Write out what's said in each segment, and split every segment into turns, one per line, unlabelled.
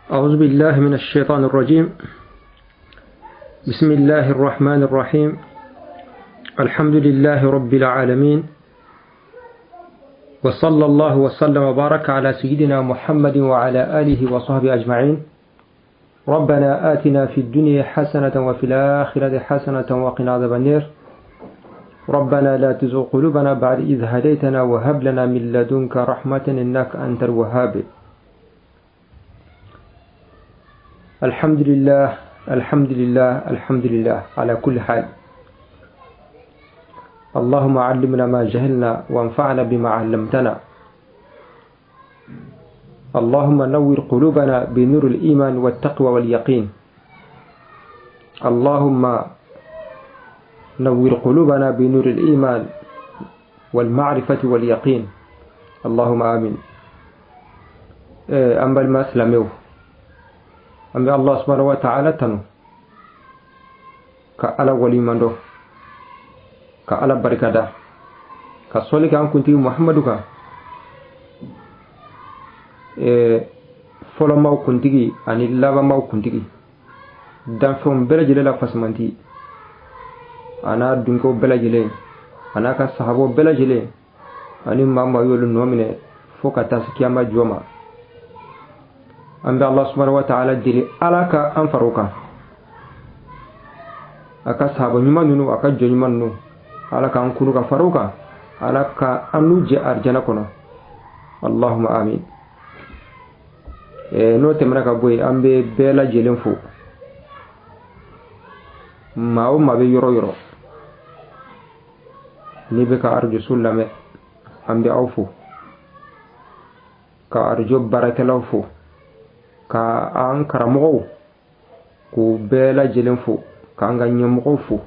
أعوذ بالله من الشيطان الرجيم. بسم الله الرحمن الرحيم. الحمد لله رب العالمين، وصلى الله وسلم وبارك على سيدنا محمد وعلى آله وصحبه أجمعين. ربنا آتنا في الدنيا حسنة وفي الآخرة حسنة وقنا عذاب النار. ربنا لا تزغ قلوبنا بعد إذ هديتنا وهب لنا من لدنك رحمة إنك أنت الوهاب. الحمد لله، الحمد لله، الحمد لله على كل حال. اللهم علمنا ما جهلنا وانفعنا بما علمتنا. اللهم نور قلوبنا بنور الإيمان والتقوى واليقين. اللهم نور قلوبنا بنور الإيمان والمعرفة واليقين. اللهم آمين. An balima silamɛw, an bɛ Allah subhanahu wa ta'ala tanu, ka Ala waliɲuman dɔn, ka Ala barikada, ka sɔli kɛ an kuntigi Muhamadu kan, fɔlɔmaw kuntigi ani labanmaw kuntigi, danfɛnw bɛɛ lajɛlen la fasamanti, a n'a dunkew bɛɛ lajɛlen, a n'a ka sahabaw bɛɛ lajɛlen, ani maa maa y'olu nɔ minɛ fo ka taa se kiyama jɔ ma. An bɛ Allah subhanahu wa ta'ala deli, Ala ka an fara o kan, a ka sahaba ɲuman ninnu, a ka jɔn ɲuman ninnu, Ala k'an kunu ka fara o kan, Ala ka an n'u jɛ arijana kɔnɔ. Allahumma amin. N'o tɛmɛna ka bɔ yen, an bɛ bɛɛ lajɛlen fo, maa o maa bɛ yɔrɔ yɔrɔ n'i bɛ ka arajoso lamɛn, an bɛ aw fo, ka arajo baarakɛlaw fo, ka an karamɔgɔw k'u bɛɛ lajɛlen fo, k'an ka ɲɛmɔgɔw fo.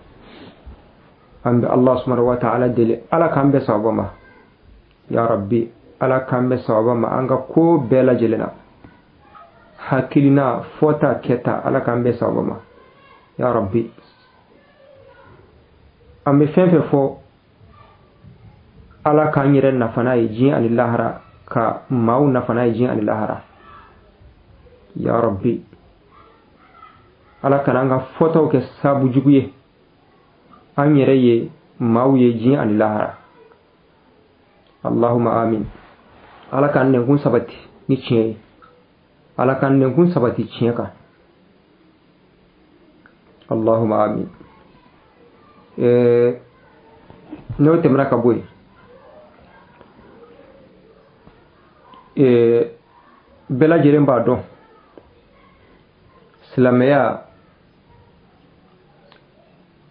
An bɛ Allah subhanahu wa ta'ala deli, Ala k'an bɛɛ sababa ma. Ya Rabbi, Ala k'an bɛɛ sababa ma an ka ko bɛɛ lajɛlen na, hakilina, fɔta, kɛta, Ala k'an bɛɛ sababa ma. Ya Rabbi, an bɛ fɛn fɛn fɔ, Ala k'an yɛrɛ nafa n'a ye diɲɛ ani lahara, ka maaw nafa n'a ye diɲɛ ani lahara. Ya Rabbi, Ala kana an ka fɔtaw kɛ sabu jugu ye an yɛrɛ ye, maaw ye, diɲɛ ani lahara. Allahumma amin. Ala k'an nɛnkun sabati ni tiɲɛ ye, Ala k'an nɛnkun sabati tiɲɛ kan. Allahumma amin. N'o tɛmɛna ka bɔ yen, bɛɛ lajɛlen b'a dɔn silamɛya,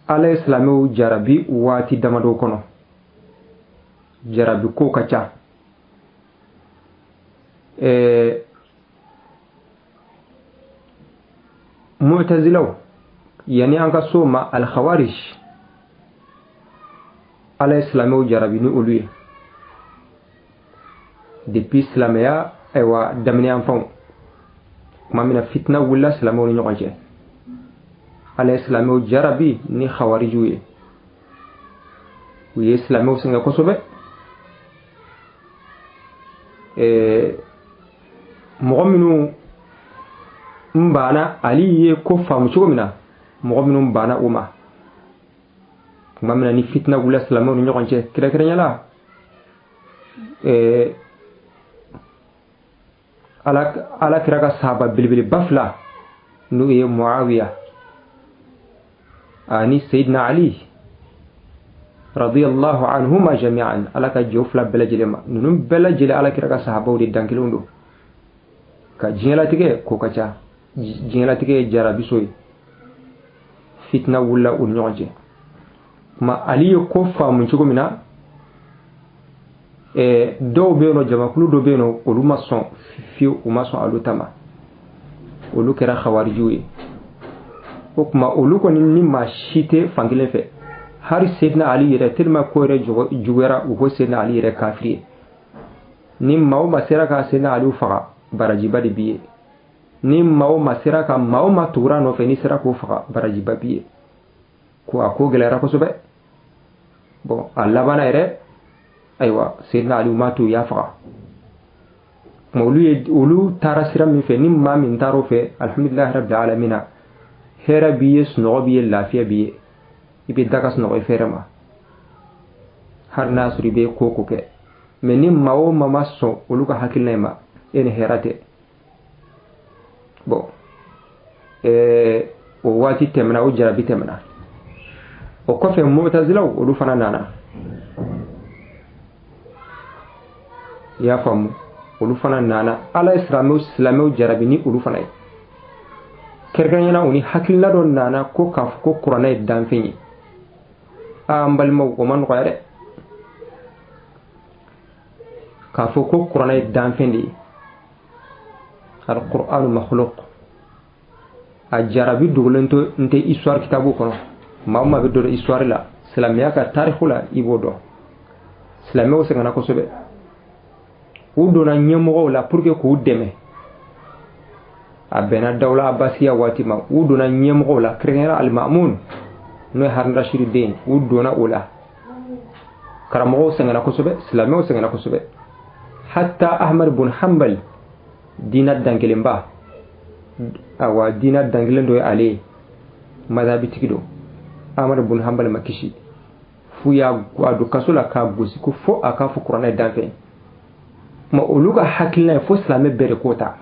Ala ye silamɛw jarabi waati damadɔ kɔnɔ. Jarabi ko ka ca. Mu'tazilaw, yani an ka so ma al-khawarij, Ala ye silamɛw jarabi ni olu ye depuis silamɛya ayiwa daminɛ yan fanw. Tuma min na fitina wulila silamɛw ni ɲɔgɔn cɛ, Ala ye silamɛw jarabi ni khawarijiw ye. U ye silamɛw sɛgɛn kosɛbɛ. Mɔgɔ minnu n banna Ali ye ko faamu cogo min na, mɔgɔ minnu banna o ma tuma min na ni fitina wulila silamɛw ni ɲɔgɔn cɛ, kɛrɛnkɛrɛnya la Ala kira ka sahaba belebeleba fila, n'o ye Muawiya ani Seydina Ali radiyallahu anhuma jami'an, Ala ka jɛ fila bɛɛ lajɛlen ma. Ninnu bɛɛ lajɛlen Ala kira ka sahabaw de dankelenw don. Ka diɲɛlatigɛ ko ka ca, diɲɛlatigɛ ye jarabiso ye. Fitina wulila u ni ɲɔgɔn cɛ. Kuma Ali ye ko faamu cogo min na, dɔw bɛ yen nɔ, jamakulu dɔ bɛ yen nɔ, olu ma sɔn fiyewu, u ma sɔn alu ta ma, olu kɛra khawarijiw ye. O tuma olu kɔni ni maa si tɛ fankelen fɛ. Hali Seydina Ali yɛrɛ, tellement ko yɛrɛ juguyara, u ko Seydina Ali yɛrɛ kafiri ye. Ni maa o maa sera ka Seydina Ali faga, barajiba de b'i ye. Ni maa o maa sera ka maa o maa tugura nɔfɛ, n'i sera k'o faga, barajiba b'i ye. Ko a ko gɛlɛyara kosɛbɛ. Bon, a labanna yɛrɛ, ayiwa, Seydina Ali ma to, u y'a faga. Kuma olu ye olu taara sira min fɛ, ni maa min taara o fɛ, alhamdulilahi rabbil alamina, hɛrɛ b'i ye, sunɔgɔ b'i ye, lafiya b'i ye, i bɛ da ka sunɔgɔ i fɛrɛ ma, hali n'a sɔrɔ i bɛ ko ko kɛ. Mais ni maa o maa ma sɔn olu ka hakilina in ma, e ni hɛrɛ tɛ. Bon, o waati tɛmɛna, o jarabi tɛmɛna. O kɔfɛ, mutazilaw, olu fana nana. I y'a faamu, olu fana nana. Ala ye silamɛw jarabi ni olu fana ye. Kɛrɛnkɛrɛnnenya, u ni hakilina dɔ nana ko k'a fɔ ko kuranɛ ye danfɛn ye. Aa, n balimaw, o ma nɔgɔya dɛ, k'a fɔ ko kuranɛ ye danfɛn de ye, alqur'anu makhluq. A jarabi dogolen to n tɛ histoire kitabu kɔnɔ. Maa o maa bɛ dɔ dɔn histoire la, silamɛya ka tariku la, i b'o dɔn. Silamɛw sɛgɛnna kosɛbɛ. U donna ɲɛmɔgɔw la pour que k'u dɛmɛ. A bɛnna dawula abasiya waati ma. U donna ɲɛmɔgɔw la, kɛrɛnkɛrɛnnenya alimamun, n'o ye Harun Rashid den. U donna o la, karamɔgɔw sɛgɛnna kosɛbɛ, silamɛw sɛgɛnna kosɛbɛ. Hatta Ahmad bun Hanbal, diina dankelenba, awa, diina dankelen dɔ ye ale ye, mazhabitigi don, Ahmad bun Hanbal ma kisi f'u y'a don kaso la k'a gosi ko fo a k'a fɔ kuranɛ ye danfɛn. Kuma olu ka hakilina ye fo silamɛ bɛɛ de k'o ta.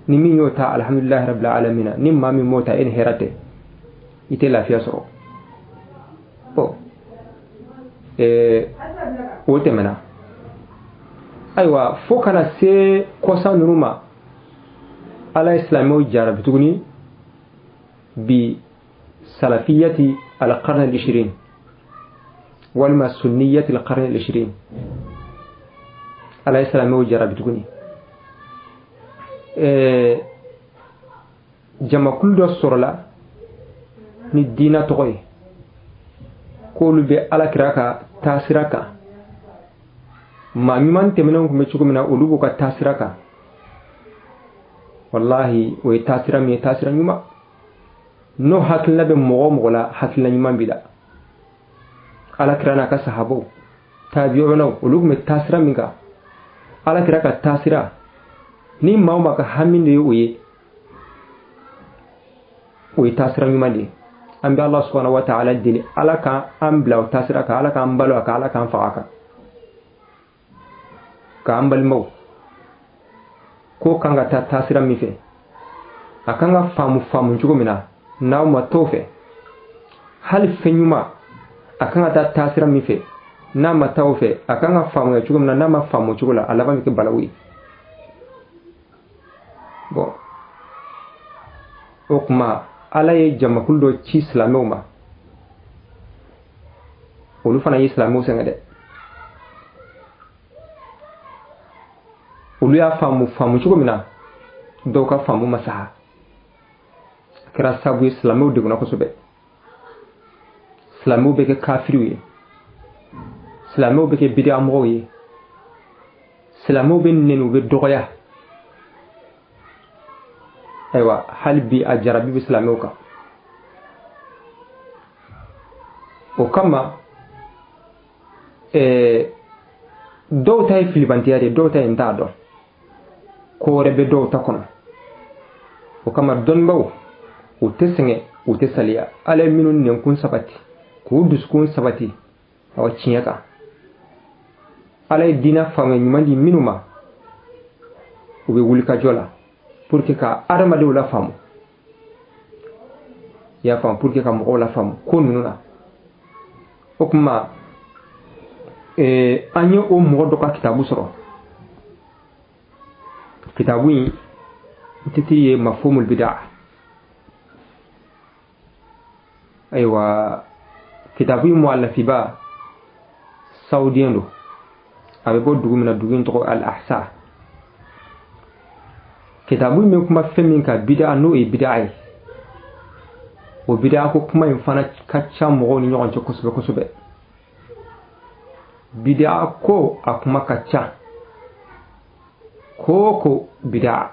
Ni min y'o ta, alhamdulilahi rabbil alamina. Ni maa min m'o ta, e ni hɛrɛ tɛ, i tɛ lafiya sɔrɔ. Bon, o tɛmɛna. Ayiwa, fo kana se kɔsa ninnu ma, Ala ye silamɛw jarabi tuguni bi salafiyati alqarn al-ishirin, walima sunniyati alqarn al-ishirin. Ala ye silamɛw jarabi tuguni, jamakulu dɔ sɔrɔla ni diina tɔgɔ ye k'olu bɛ Alakira ka taasira kan, maa ɲuman tɛmɛnenw tun bɛ cogo min na, olu b'u ka taasira kan. Wallahi, o ye taasira min ye, taasira ɲuman, n'o hakilina bɛ mɔgɔ o mɔgɔ la, hakilina ɲuman b'i la. Alakira n'a ka sahabaw, tabi'unaw, olu tun bɛ taasira min kan, Alakira ka taasira, ni maa o maa ka hami de ye o ye, o ye taasira ɲuman de ye. An bɛ Ala subhanahu wa ta'ala deli, Ala ka an bila o taasira kan, Ala k'an balo a kan, Ala k'an faga a kan. K'an balimaw ko kan ka taa taasira min fɛ, a kan ka faamu faamu cogo min na, n'aw ma t'o fɛ, hali fɛn ɲuman, a kan ka taa taasira min fɛ, n'a ma taa o fɛ, a kan ka faamuya cogo min na, n'a ma faamu cogo la, a laban bɛ kɛ balawu ye. Bon, o kuma, Ala ye jamakulu dɔ ci silamɛw ma, olu fana ye silamɛw sɛgɛn dɛ. Olu y'a faamu faamu cogo min na, dɔw ka faamu ma saha, a kɛra sababu ye silamɛw degunna kosɛbɛ. Silamɛw bɛ kɛ kafiriw ye, silamɛw bɛ kɛ bidiyamɔgɔw ye, silamɛw bɛ nɛni, u bɛ dɔgɔya. Ayiwa, hali bi a jarabi bɛ silamɛw kan. O kama, dɔw ta ye filibantiya de, dɔw ta ye n t'a dɔn, ko wɛrɛ bɛ dɔw ta kɔnɔ. O kama, dɔnnibaw, u tɛ sɛgɛn, u tɛ saliya. Ala ye minnu nɛnkun sabati k'u dusukun sabati awa tiɲɛ kan, Ala ye diinɛ faamuya ɲuman di minnu ma, u bɛ wuli ka jɔ la pour que ka adamadenw la faamu. I y'a faamu, pour que ka mɔgɔw la faamu ko ninnu na. O kuma, an ye o mɔgɔ dɔ ka kitabu sɔrɔ. Kitabu in titi ye mafhumul bid'a. Ayiwa, kitabu in mu'allafiba saoudien don, a bɛ bɔ dugu min na, dugu in tɔgɔ Al Ahsa. Kitabu in bɛ kuma fɛn min kan, bid'a, n'o ye bid'a ye, o bid'a ko kuma in fana ka ca mɔgɔw ni ɲɔgɔn cɛ kosɛbɛ kosɛbɛ. Bid'a ko, a kuma ka ca. Ko ko bid'a,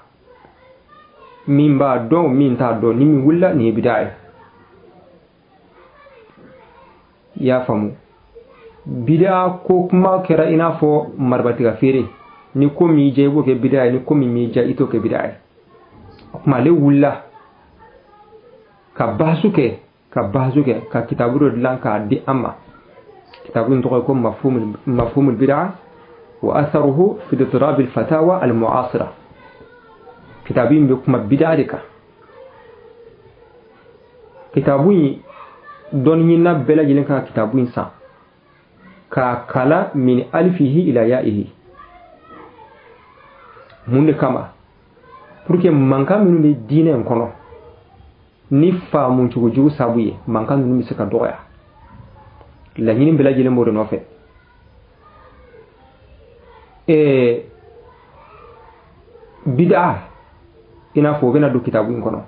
min b'a dɔn, min t'a dɔn, ni min wulila, nin ye bid'a ye. I y'a faamu, bid'a ko kuma kɛra i n'a fɔ maribatiga feere. Ni ko min y'i diya i b'o kɛ bida ye, ni ko min m'i diya i t'o kɛ bida ye. O tuma ale wulila ka bahasu kɛ, ka bahasu kɛ, ka kitabu dɔ dilan k'a di an ma. Kitabu in tɔgɔ ye ko mafhumul bid'a wa atharuhu fi idrab al fatawa al mu'asira. Kitabu in bɛ kuma bid'a de kan. Kitabu in dɔnniɲinina bɛɛ lajɛlen kan ka kitabu in san k'a kalan min alifihi ila ya'ihi. Mun de kama? Pour que mankan minnu bɛ diinɛ in kɔnɔ ni faamu cogo jugu sabu ye, mankan ninnu bɛ se ka dɔgɔya. Laɲini bɛɛ lajɛlen b'o de nɔfɛ. Bid'a i n'a fɔ o bɛna don kitabu in kɔnɔ.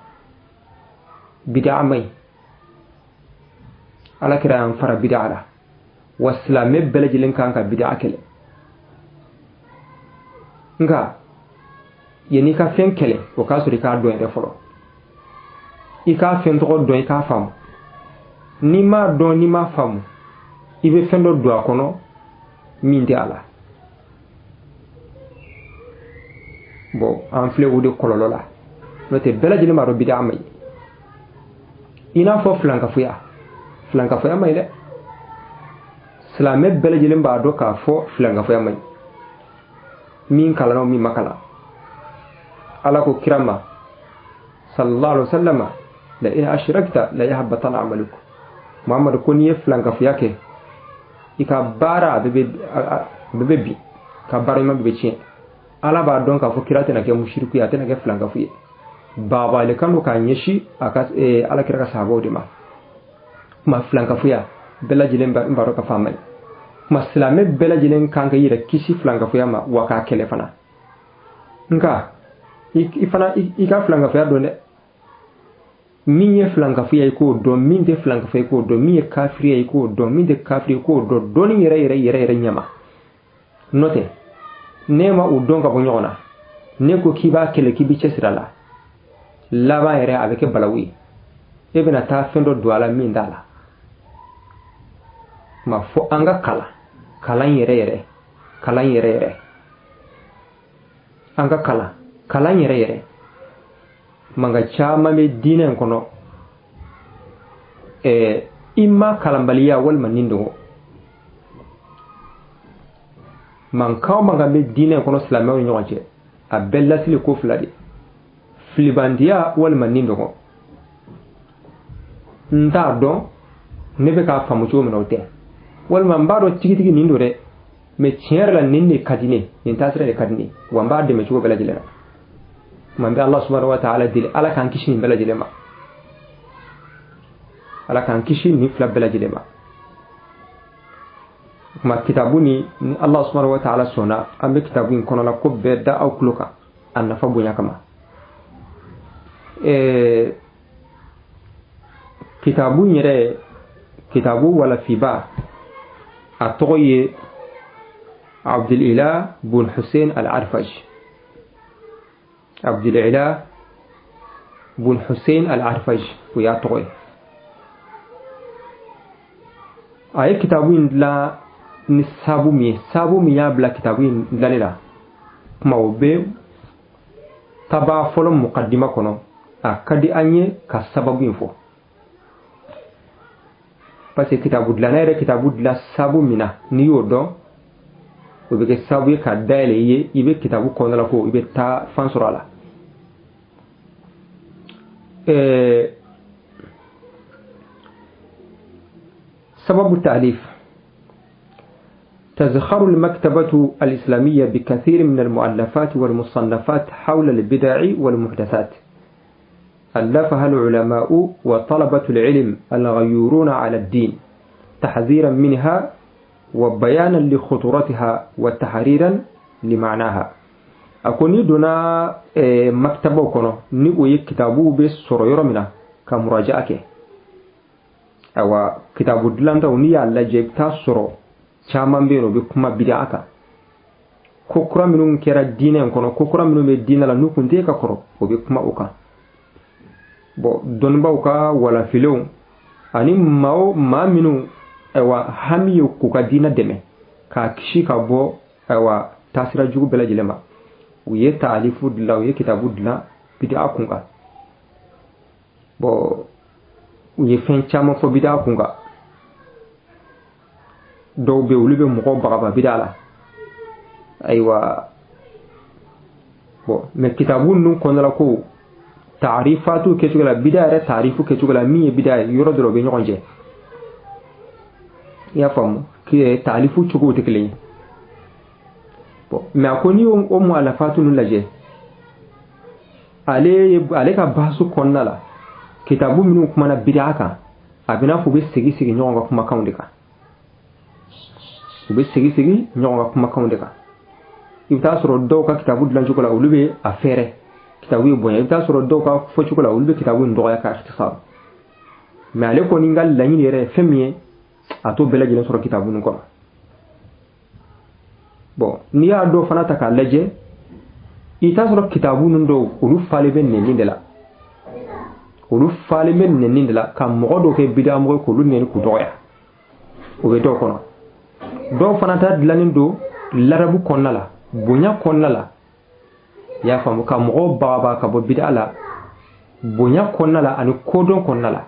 Bid'a man ɲi, Ala kira y'an fara bid'a la, wa silamɛ bɛɛ lajɛlen kan ka bid'a kɛlɛ. Nka yanni i ka fɛn kɛlɛ, o k'a sɔrɔ i k'a dɔn yɛrɛ fɔlɔ. I k'a fɛn tɔgɔ dɔn, i k'a faamu. N'i m'a dɔn, n'i m'a faamu, i bɛ fɛn dɔ don a kɔnɔ min tɛ a la. Bon, an filɛ o de kɔlɔlɔ la. N'o tɛ bɛɛ lajɛlen b'a dɔn bid'a man ɲi. I n'a fɔ filankafoya, filankafoya man ɲi dɛ. Silamɛ bɛɛ lajɛlen b'a dɔn k'a fɔ filankafoya man ɲi. Min kalanna o min ma kalan. Ala ko kira ma sallallahu alaihi wasallam, la in ashrakta la yahbatana amaluk. Muhammad ko n'i ye filankafoya kɛ, i ka baara a bɛɛ bɛ bin, ka baara ɲuman bɛɛ bɛ tiɲɛ. Ala b'a dɔn k'a fɔ kira tɛna kɛ mushiriku ye, a tɛna kɛ filankafu ye. Baabale kan don k'a ɲɛsin a ka Ala kira ka sahabaw de ma. Kuma filankafoya bɛɛ lajɛlen b'a dɔn k'a fɔ a man ɲi. Kuma silamɛ bɛɛ lajɛlen kan ka i yɛrɛ kisi filankafoya ma, wa k'a kɛlɛ fana. Nka i fana i ka filankafoya dɔn dɛ. Min ye filankafoya i k'o dɔn, min tɛ filankafoya i k'o dɔn, min ye kafiriya i k'o dɔn, min tɛ kafiri i k'o dɔn, dɔnni yɛrɛ yɛrɛ yɛrɛ yɛrɛ ɲɛma. N'o tɛ n'e ma o dɔn ka bɔ ɲɔgɔn na, ne ko k'i b'a kɛlɛ, k'i b'i cɛsiri a la, laban yɛrɛ a bɛ kɛ balawu ye. E bɛna taa fɛn dɔ don a la min t'a la. Ma fɔ an ka kalan, kalan yɛrɛ yɛrɛ, kalan yɛrɛ yɛrɛ. An ka kalan, kalan yɛrɛ yɛrɛ. Mankan caman bɛ diinɛ in kɔnɔ. I ma kalanbaliya walima nin dogo. Mankan o mankan bɛ diinɛ in kɔnɔ silamɛw ni ɲɔgɔn cɛ, a bɛɛ lasili ko fila de: filibandiya walima nin dogo. N t'a dɔn ne bɛ k'a faamu cogo min na o tɛ, walima n b'a dɔn tigitigi nin don dɛ, mais tiɲɛ yɛrɛ la nin de ka di ne, nin taasira de ka di ne, wa n b'a dɛmɛ cogo bɛɛ lajɛlen na. Kuma n bɛ Allah subhanahu wa ta'ala deli, Ala k'an kisi nin bɛɛ lajɛlen ma, Ala k'an kisi nin fila bɛɛ lajɛlen ma. Kuma kitabu ni Allah subhanahu wa ta'ala sɔnna, an bɛ kitabu in kɔnɔna ko bɛɛ da aw tulo kan a nafa bonya kama. Kitabu in yɛrɛ, kitabu walafiba, a tɔgɔ ye Abdul-Ilah bun Hussein al-Arfaj. Abdul-Ilah bun Hussein al-Arfaj o y'a tɔgɔ ye. A ye kitabu in dilan ni sabu min ye, sabu min y'a bila kitabu in dilanni la, kuma o bɛ taba fɔlɔ muqaddima kɔnɔ. A ka di an ye ka sababu in fɔ, parce que kitabu dilanna yɛrɛ kitabu dilan sabu min na, n'i y'o dɔn, o bɛ kɛ sababu ye ka dayɛlɛ i ye, i bɛ kitabu kɔnɔna la ko i bɛ taa fan sɔrɔ a la. Sababu ta'alif. تزخر المكتبة الإسلامية بكثير من المؤلفات والمصنفات حول البدع والمحدثات ألفها العلماء وطلبة العلم الغيورون على الدين تحذيرا منها وبيانا لخطورتها وتحريرا لمعناها. أكوني دونا مكتبة كنا نقول كتابو بس سرير منا كمراجعة أو كتابو دلانتا ونيا على جيب تاسرو caman bɛ yen nɔ u bɛ kuma bid'a kan, ko kura minnu kɛra diinɛ in kɔnɔ, ko kura minnu bɛ diinɛ la n'u kun tɛ ka kɔrɔ, o bɛ kuma o kan. Bon, dɔnnibaw ka walafilenw ani maa minnu ayiwa hami ye k'u ka diinɛ dɛmɛ k'a kisi ka bɔ ayiwa taasira jugu bɛɛ lajɛlen ma. U ye taalifu dilan, u ye kitabu dilan bid'a kun kan. Bon, u ye fɛn caman fɔ bid'a kun kan. Dɔw bɛ, olu bɛ mɔgɔw bagaba bid'a la. Ayiwa, bon, mais kitabu ninnu kɔnɔna la, ko taarifatu kɛcogo la, bid'a yɛrɛ taarifu kɛcogo la, min ye bid'a ye, yɔrɔ dɔ la u bɛ ɲɔgɔn jɛ. I y'a faamu, taalifu cogow tɛ kelen ye. Bon, mais a ko n'i y'o mu'alafatu ninnu lajɛ, ale ka bahasu kɔnɔna la, kitabu minnu kumana bid'a kan, a bɛ n'a fɔ u bɛ segin segin ɲɔgɔn ka kumakanw de kan, u bɛ segin segin ɲɔgɔn ka kumakanw de kan. I bɛ taa sɔrɔ dɔw ka kitabu dilancogo la, olu bɛ a fɛɛrɛ kitabu ye bonya. I bɛ taa sɔrɔ dɔw ka fɔcogo la, olu bɛ kitabu in dɔgɔya ka ikhtisar. Mais ale kɔni ka laɲini yɛrɛ ye fɛn min ye, a t'o bɛɛ lajɛlen sɔrɔ kitabu ninnu kɔnɔ. Bon, n'i y'a dɔw fana ta k'a lajɛ, i t'a sɔrɔ kitabu ninnu dɔw, olu falen bɛ nɛni de la, olu falen bɛ nɛni de la, ka mɔgɔ dɔw kɛ bidamɔgɔ ye, k'olu nɛni, k'u dɔgɔya. O bɛ dɔw kɔnɔ. Dɔw fana ta dilannen don larabu kɔnɔna la, bonya kɔnɔna la. I y'a faamu, ka mɔgɔw bagaba ka bɔ bida la, bonya kɔnɔna la ani kodɔn kɔnɔna la.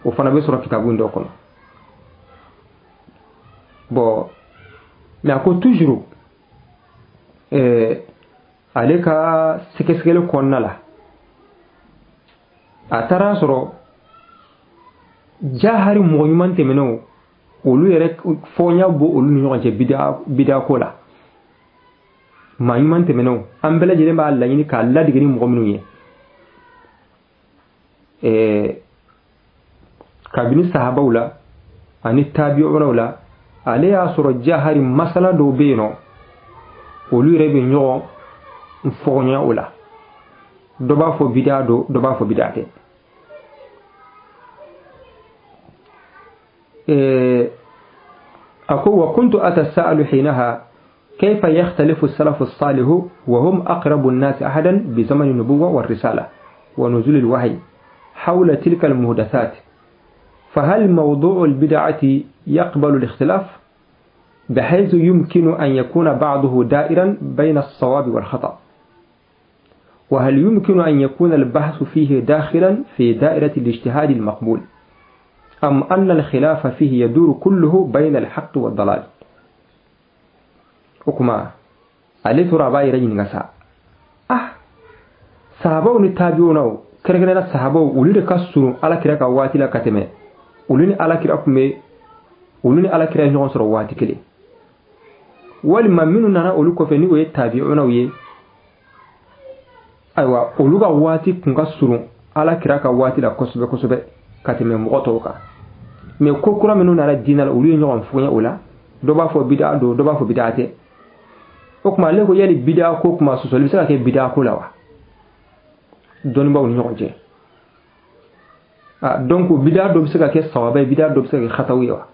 O fana bɛ sɔrɔ kitabu in dɔ kɔnɔ. Bon, mais a ko toujours ale ka sɛgɛsɛgɛli kɔnɔna la, a taara sɔrɔ jahari mɔgɔ ɲuman tɛmɛnenw, olu yɛrɛ fɔɲa bɔ olu ni ɲɔgɔn cɛ bida ko la. Maa ɲuman tɛmɛnenw, an bɛɛ lajɛlen b'a laɲini k'a ladege ni mɔgɔ minnu ye, kabini sahabaw la ani tabi'unaw la, ale y'a sɔrɔ jahari masala dɔw bɛ yen nɔ, olu yɛrɛ bɛ ɲɔgɔn fɔɲa o la. Dɔ b'a fɔ bida don, dɔ b'a fɔ bida tɛ. A ko wa kuntu atasa'alu hinaha kayfa yakhtalifu as-salafu as-salihu wa hum aqrabu an-nas ahadan bi zamani an-nubuwwa war-risala wa nuzul al-wahyi hawla tilka al-muhdathat, فهل موضوع البدعة يقبل الاختلاف بحيث يمكن أن يكون بعضه دائرا بين الصواب والخطأ؟ وهل يمكن أن يكون البحث فيه داخلا في دائرة الاجتهاد المقبول، أم أن الخلاف فيه يدور كله بين الحق والضلال؟ وكما عليه ترى رجل نساء sahabaw ni tabi'unaw, kɛrɛnkɛrɛnnenya sahabaw, olu de ka surun alakira ka waati la ka tɛmɛ. Olu ni alakira tun bɛ, olu ni alakira ye ɲɔgɔn sɔrɔ waati kelen. Walima minnu nana olu kɔfɛ, ni o ye tabi'unaw ye, ayiwa, olu ka waati kun ka surun alakira ka waati la kosɛbɛ kosɛbɛ ka tɛmɛ mɔgɔ tɔw kan. Mais ko kura minnu nana diinɛ la, olu ye ɲɔgɔn fɔɲɛ o la. Dɔ b'a fɔ bid'a don, dɔ b'a fɔ bid'a tɛ. O tuma ale ko yali bid'a ko kuma, sɔsɔli bɛ se ka kɛ bid'a ko la wa, dɔnnibaw ni ɲɔgɔn cɛ? Ah, donc bid'a dɔ bɛ se ka kɛ sawaba ye, bid'a dɔ bɛ se ka kɛ khataw ye wa?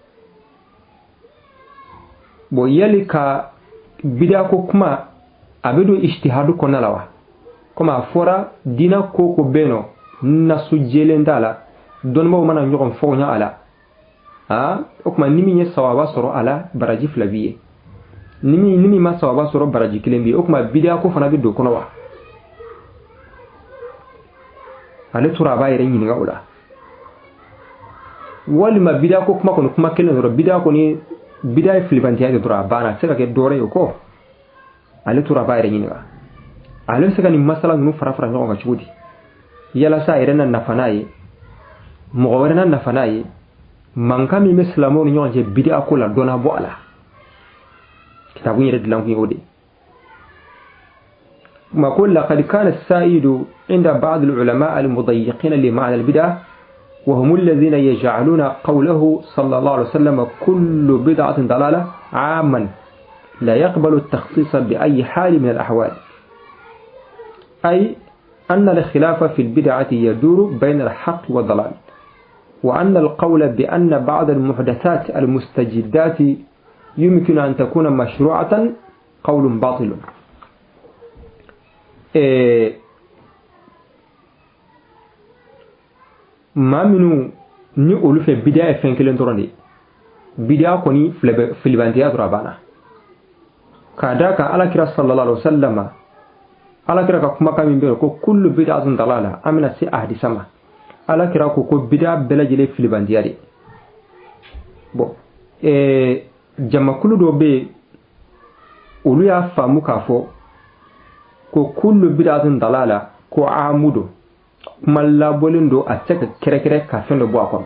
Bon, yali ka bid'a ko kuma, a bɛ don ijtihadu kɔnɔna la wa? Komi a fɔra diinɛ ko ko bɛ yen nɔ, nasu jɛlen t'a la, dɔnnibaw mana ɲɔgɔn fɔɲa a la. Ah, o tuma ni min ye sawaba sɔrɔ a la, baraji 2 b'i ye. Ni min ma sawaba sɔrɔ, baraji 1 b'i ye. O tuma bid'a ko fana bɛ don kɔnɔ wa? Ale tora a b'a yɛrɛ ɲininka o la. Walima bid'a ko kuma kɔni, kuma kelen dɔrɔn, bid'a kɔni, bid'a ye filibantiya de dɔrɔn, a banna, a tɛ se ka kɛ dɔwɛrɛ ye o kɔ. Ale tora a b'a yɛrɛ ɲininka, ale bɛ se ka nin masala ninnu fara fara ɲɔgɔn kan cogo di, yalasa a yɛrɛ na nafa n'a ye, mɔgɔ wɛrɛ na nafa n'a ye, mankan min bɛ silamɛw ni ɲɔgɔn cɛ bid'a ko la, dɔ na bɔ a la. Kitabu yɛrɛ dilan kun ye o de ye. ما قل لقد كان السائد عند بعض العلماء المضيقين لمعنى البدعة، وهم الذين يجعلون قوله صلى الله عليه وسلم كل بدعة ضلالة عاما لا يقبل التخصيص بأي حال من الأحوال، أي أن الخلاف في البدعة يدور بين الحق والضلال، وأن القول بأن بعض المحدثات المستجدات يمكن أن تكون مشروعة قول باطل. Maa minnu ni olu fɛ bid'a ye fɛn kelen dɔrɔn de, bid'a kɔni filibantiya dɔrɔn, a banna. K'a d'a kan Alakira sallallahu alaihi wasallam, Alakira ka kumakan min bɛ yen ko kullu bid'atin dalala, an bɛna se a hadisa ma. Alakira ko ko bid'a bɛɛ lajɛlen filibandiya de. Bon, jamakulu dɔ bɛ yen, olu y'a faamu k'a fɔ ko kullu bid'atin dalala ko amu don, kuma labɔlen don, a tɛ se ka kɛrɛkɛrɛ ka fɛn dɔ bɔ a kɔnɔ.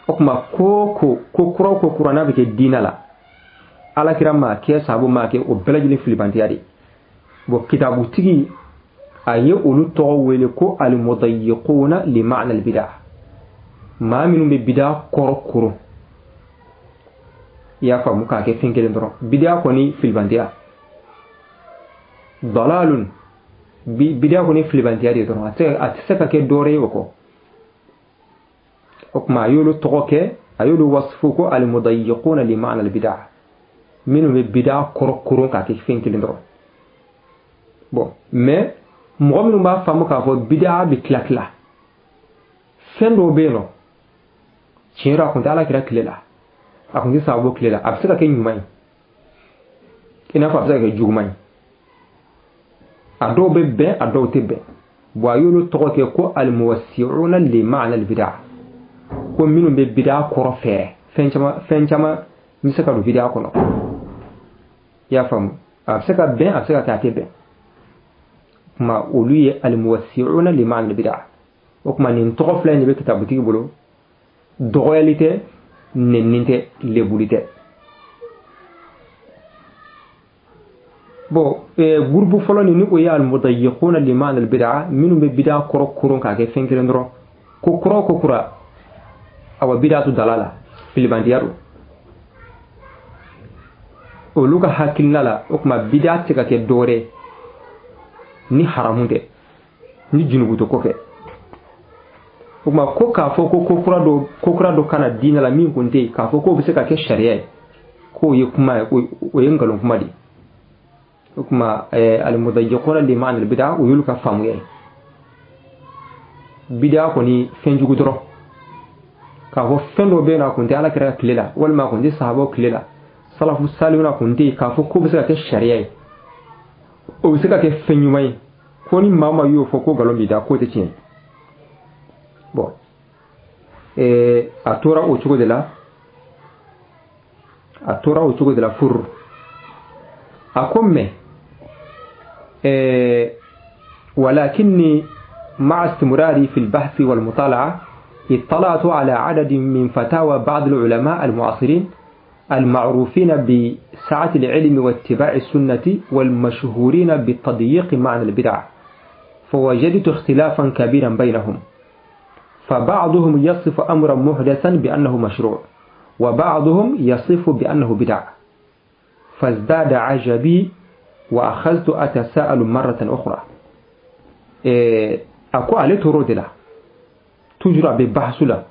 O tuma ko ko kura o ko kura n'a bɛ kɛ diinɛ la, Alakira m'a kɛ, sahabu m'a kɛ, o bɛɛ lajɛlen filibantiya de. Bon, kitabutigi a ye olu tɔgɔ wele ko al-mudayyiquna li ma'na al-bid'a, maa minnu bɛ bid'a kɔrɔ koron, i y'a faamu, k'a kɛ fɛn kelen dɔrɔn. Bid'a kɔni filibantiya, dalalun, bid'a kɔni filibantiya de dɔrɔn, a tɛ se ka kɛ dɔwɛrɛ ye o kɔ. O tuma a y'olu tɔgɔ kɛ, a y'olu wasifu ko al-mudayyiquna li ma'na al-bid'a, minnu bɛ bid'a kɔrɔ koron k'a kɛ fɛn kelen dɔrɔn. Bon, mais mɔgɔ minnu b'a faamu k'a fɔ bid'a bɛ tila tila, fɛn dɔw bɛ yen nɔ, tiɲɛ yɛrɛ a kun tɛ Alakira tile la, a kun tɛ sahabu tile la, a bɛ se ka kɛ ɲuman ye i n'a fɔ a bɛ se ka kɛ juguman ye, a dɔw bɛ bɛn, a dɔw tɛ bɛn. Bon, a y'olu tɔgɔ kɛ ko al-muwassi'una li ma'na al-bid'a, ko minnu bɛ bid'a kɔrɔ fɛɛrɛ, fɛn caman bɛ se ka don bid'a kɔnɔ, i y'a faamu, a bɛ se ka bɛn, a bɛ se ka kɛ a tɛ bɛn. Kuma olu ye al-muwassi'una li ma'na al-bid'a. O tuma nin tɔgɔ fila in de bɛ kitabutigi bolo, dɔgɔyali tɛ, nɛni tɛ, lebuli tɛ. Bon, gurupu fɔlɔ nin ni o ye al-mudayyiquna li ma'na al-bid'a, minnu bɛ bid'a kɔrɔ koron k'a kɛ fɛn kelen dɔrɔn, ko kura ko kura, awa bid'a tu dalala, filibandiya don. Olu ka hakilina la, o tuma bid'a tɛ ka kɛ dɔwɛrɛ ni haramu tɛ, ni junubu tɛ ko kɛ. O tuma ko k'a fɔ ko ko kura dɔ kana diinɛ la min kun tɛ yen, k'a fɔ k'o bɛ se ka kɛ sariya ye, k'o ye kuma ye, o ye nkalon kuma de ye. O tuma al-mudayyiquna li ma'na al-bid'a, o y'olu ka faamuya ye. Bid'a kɔni fɛn jugu dɔrɔn, k'a fɔ fɛn dɔ bɛ yen nɔ a kun tɛ Alakira ka tile la, walima a kun tɛ sahabaw tile la, salafu salihuna kun tɛ yen, k'a fɔ k'o bɛ se ka kɛ sariya ye, o bɛ se ka kɛ fɛn ɲuman ye, ko ni maa maa y'o fɔ ko nkalon b'i da, k'o tɛ tiɲɛ ye. Bon, a tora o cogo de la, a tora o cogo de la furu. A ko mais ولكني مع استمراري في البحث والمطالعة اطلعت على عدد من فتاوى بعض العلماء المعاصرين المعروفين بسعة العلم واتباع السنة والمشهورين بتضييق معنى البدع، فوجدت اختلافا كبيرا بينهم، فبعضهم يصف أمرا محدثا بأنه مشروع، وبعضهم يصف بأنه بدع، فازداد عجبي وأخذت أتساءل مرة أخرى. أكو عليه ترود لا toujours a bɛ bahasu la,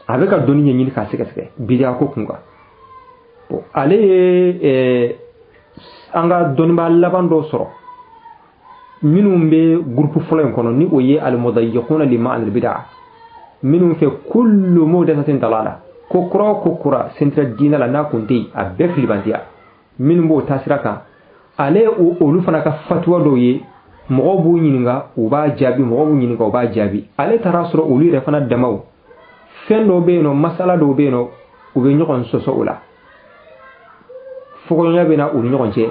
a bɛ ka dɔnni ɲɛɲini k'a sɛgɛsɛgɛ bid'a ko kun kan. Bon, ale ye an ka dɔnnibaa laban dɔw sɔrɔ minnu bɛ gurupu fɔlɔ in kɔnɔ, ni o ye al-mudayyiquna li ma'na al-bid'a, minnu fɛ kullu muhdathatin dalala, ko kura o ko kura sentira diinɛ la n'a kun tɛ yen, a bɛɛ filibantiya. Minnu b'o taasira kan, ale olu fana ka fatuwa dɔw ye, mɔgɔw b'u ɲininka u b'a jaabi, mɔgɔw b'u ɲininka u b'a jaabi. Ale taara sɔrɔ olu yɛrɛ fana damaw fɛn dɔw bɛ yen nɔ, masala dɔw bɛ yen nɔ, u bɛ ɲɔgɔn sɔsɔ o la, fɔkɔɲɔgɔnya bɛ na u ni ɲɔgɔn cɛ.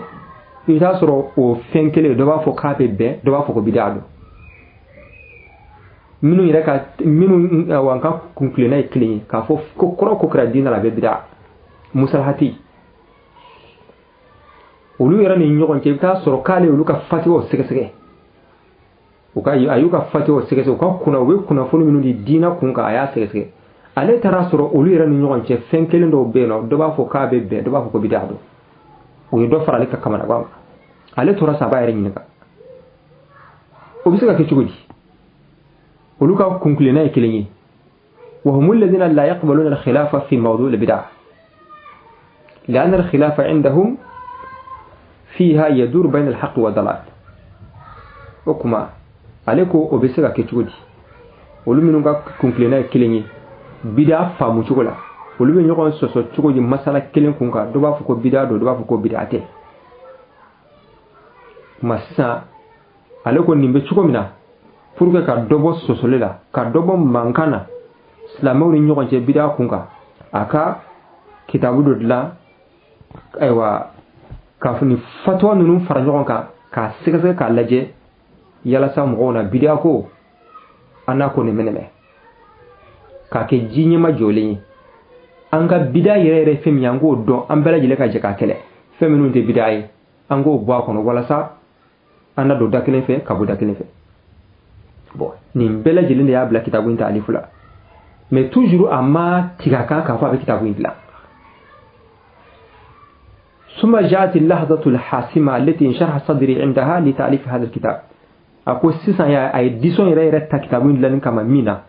I bɛ taa sɔrɔ o fɛn kelen, dɔ b'a fɔ k'a bɛ bɛn, dɔ b'a fɔ ko bid'a don. Minnu yɛrɛ ka minnu an ka kunkilenna ye kelen ye, k'a fɔ ko kɔrɔ ko kɛra diinɛ la a bɛ bid'a musalahati, olu yɛrɛ ni ɲɔgɔn cɛ, i bɛ taa sɔrɔ k'ale olu ka fatiwaw sɛgɛsɛgɛ, a y'u ka fatiwaw sɛgɛsɛgɛ, u ka kunna u bɛ kunnafoni minnu di diinɛ kun kan, a y'a sɛgɛsɛgɛ. Ale taara sɔrɔ olu yɛrɛ ni ɲɔgɔn cɛ fɛn kelen dɔw bɛ yen nɔ, dɔ b'a fɔ k'a bɛ bɛn, dɔ b'a fɔ ko bid'a don. O ye dɔ fara ale ka kamanagan kan. Ale tora sa, a b'a yɛrɛ ɲininka o bɛ se ka kɛ cogo di, olu ka kunkilenna ye kelen ye. Wa hum alladhina la yaqbaluna al-khilafa fi mawdu' al-bid'a li'anna al-khilafa 'indahum fiha yadur bayna al-haqq wa dalal. O kuma ale ko o bɛ se ka kɛ cogo di, olu minnu ka kunkilenna ye kelen ye bid'a faamu cogo la, olu bɛ ɲɔgɔn sɔsɔ cogo di masala kelen kun kan, dɔ b'a fɔ ko bid'a don, dɔ b'a fɔ ko bid'a tɛ. Kuma sisan ale ko nin bɛ cogo min na, pour que ka dɔ bɔ sɔsɔli la, ka dɔ bɔ mankan na silamɛw ni ɲɔgɔn cɛ bida kun kan, a ka kitabu dɔ dilan, ayiwa, k'a fɔ nin fatuwa ninnu fara ɲɔgɔn kan k'a sɛgɛsɛgɛ k'a lajɛ, yalasa mɔgɔw na bidiya ko an n'a ko nɛmɛ-nɛmɛ k'a kɛ ji ɲɛma jɔlen ye. An ka bida yɛrɛ yɛrɛ fɛn min ye, an k'o dɔn, an bɛɛ lajɛlen ka jɛ k'a kɛlɛ. Fɛn minnu tɛ bida ye, an k'o bɔ a kɔnɔ, walasa an na don da kelen fɛ ka bɔ da kelen fɛ. Bon, nin bɛɛ lajɛlen de y'a bila kitabu in ta alifu la, mais toujours a ma tigɛ a kan k'a fɔ a bɛ kitabu in dilan. ثم جاءت اللحظة الحاسمة التي انشرح صدري عندها لتأليف هذا الكتاب. A ko sisan a ye décision yɛrɛ yɛrɛ ta kitabu in dilanni kama min na,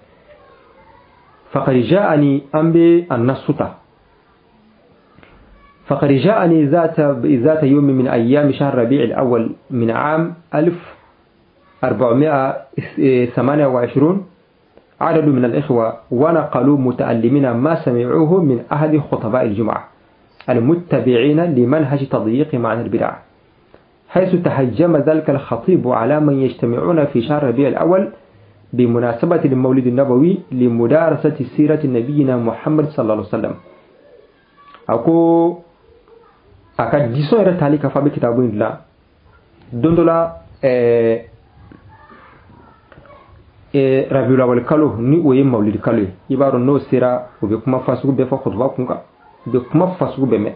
فقد جاءني an bɛ النص ta. فقد جاءني ذات يوم من أيام شهر ربيع الأول من عام 1428 عدد من الإخوة ونقلوا متألمين ما سمعوه من أحد خطباء الجمعة المتبعين لمنهج تضييق معنى البدع، حيث تهجم ذلك الخطيب على من يجتمعون في شهر ربيع الأول بمناسبة المولد النبوي لمدارسة سيرة نبينا محمد صلى الله عليه وسلم. A ko a ka décision yɛrɛ tali ka fɔ a bɛ kitabu in dilan don dɔ la, rabiulawali kalo, ni o ye mawulidi kalo ye. I b'a dɔn n'o sera, u bɛ kuma fasugu bɛɛ fɔ kutuba kun kan, u bɛ kuma fasugu bɛɛ mɛn.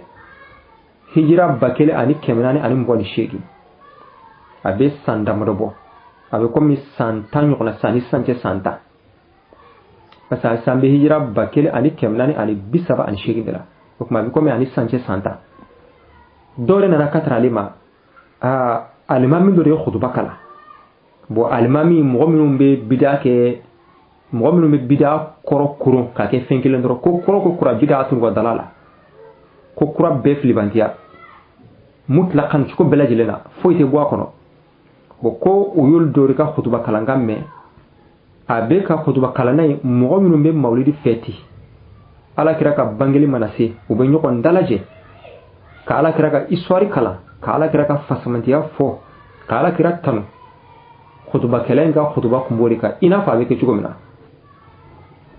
Hijira 1428, a bɛ san damadɔ bɔ, a bɛ komi san 10 ɲɔgɔnna san ni sisan cɛ, san 10, parce que san bɛ hijira 1438 de la. O tuma a bɛ komi ani sisan cɛ san 10. Dɔw de nana ka tara ale ma, aa, alimami dɔ de ye kutuba kalan. Bon, alimami, mɔgɔ minnu bɛ bida kɛ, mɔgɔ minnu bɛ bida kɔrɔ koron k'a kɛ fɛn kelen dɔrɔn, ko kɔrɔ ko kura bida tun ka dala la, ko kura bɛɛ filibantiya mutlakan cogo bɛɛ lajɛlen na, foyi tɛ bɔ a kɔnɔ. Bon, ko o y'olu dɔw de ka kutuba kalankan mɛn. A bɛ ka kutuba kalanna ye, mɔgɔ minnu bɛ mawulidi fɛti, Ala kira ka bangeli mana se, u bɛ ɲɔgɔn dalajɛ ka Ala kira ka histoire kalan, ka Ala kira ka fasamantiya fɔ, ka Ala kira tanu. Kutubakɛla in ka kutuba kun b'o de kan, i n'a fɔ a bɛ kɛ cogo min na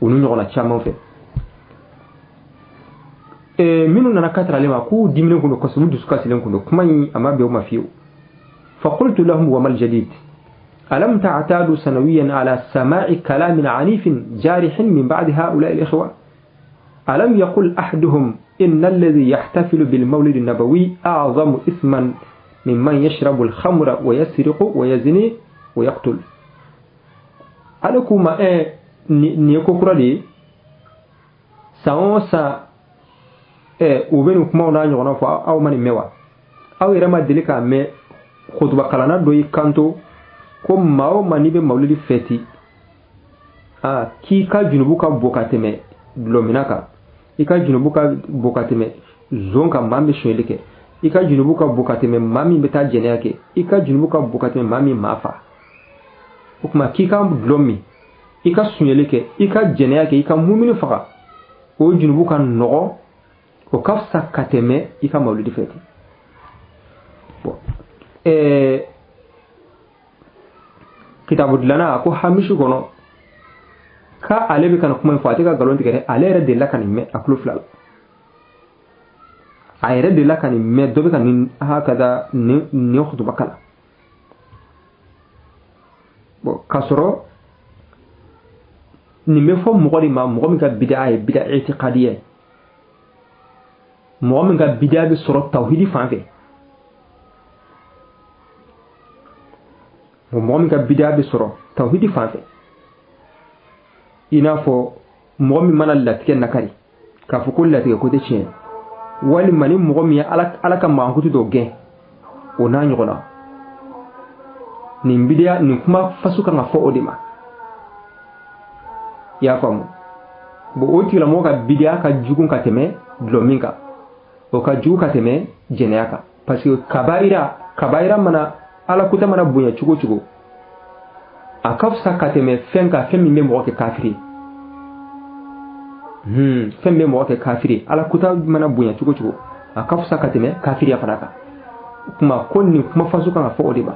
u ni ɲɔgɔnna caman fɛ. Minnu nana ka tara ale ma, k'u diminen kun don kosɛbɛ, u dusu kasilen kun don. Kuma in a ma bɛn u ma fiyewu. فقلت لهم: وما الجديد؟ ألم تعتادوا سنويا على سماع كلام عنيف جارح من بعض هؤلاء الإخوة؟ ألم يقل أحدهم إن الذي يحتفل بالمولد النبوي أعظم إثما ممن يشرب الخمر ويسرق ويزني ويقتل؟ Ale k'u ma nin ye ko kura de ye. San o san u bɛ nin kumaw n'a ɲɔgɔnna fɔ, aw ma nin mɛn wa? Aw yɛrɛ ma deli k'a mɛn kutuba kalanna dɔ y'i kanto ko maa o maa n'i bɛ mawulidi fɛti, aa, k'i ka junubu ka bon ka tɛmɛ dulɔmina kan, i ka junubu ka bon ka tɛmɛ zon kan, maa min bɛ sonyɛli kɛ, i ka junubu ka bon ka tɛmɛ maa min bɛ taa jɛnɛya kɛ, i ka junubu ka bon ka tɛmɛ maa min maa fa. O tuma k'i ka dulɔ min, i ka sonyɛli kɛ, i ka jɛnɛya kɛ, i ka mumini faga, o junubu ka nɔgɔ, o ka fisa ka tɛmɛ i ka mawulidi fɛti. Bon, kitabu dilanna a ko hamisu kɔnɔ k'a ale bɛ ka nin kuma in fɔ, a tɛ ka nkalon tigɛ dɛ. Ale yɛrɛ delila ka nin mɛn a tulo fila la, a yɛrɛ delila ka nin mɛn, dɔ bɛ ka nin hakada nin kutuba kalan. Bon, k'a sɔrɔ nin bɛ fɔ mɔgɔ de ma, mɔgɔ min ka bida ye bida itiqadiya ye, mɔgɔ min ka bida bɛ sɔrɔ tawhidi fan fɛ, mɔgɔ min ka bida bɛ sɔrɔ tawhidi fan fɛ, i n'a fɔ mɔgɔ min mana latigɛ nakari k'a fɔ ko latigɛ ko tɛ tiɲɛ, walima ni mɔgɔ min ye Ala ka mankutu dɔ gɛn, o n'a ɲɔgɔnna. Nin bidiya nin kuma fasu kan ka fɔ o de ma, i y'a faamu? Bon, o tigilamɔgɔ ka bidiya ka jugu ka tɛmɛ dulɔ min kan, o ka jugu ka tɛmɛ jɛnɛya kan, parce que kabayira mana, Ala kuta mana bonya cogo o cogo, a ka fisa ka tɛmɛ fɛn kan, fɛn min bɛ mɔgɔ kɛ kafiri ye. Fɛn bɛ mɔgɔ kɛ kafiri, Ala kuta mana bonya cogo o cogo, a ka fisa ka tɛmɛ kafiriya fana kan. Kuma ko nin kuma faso kan ka fɔ o de ma.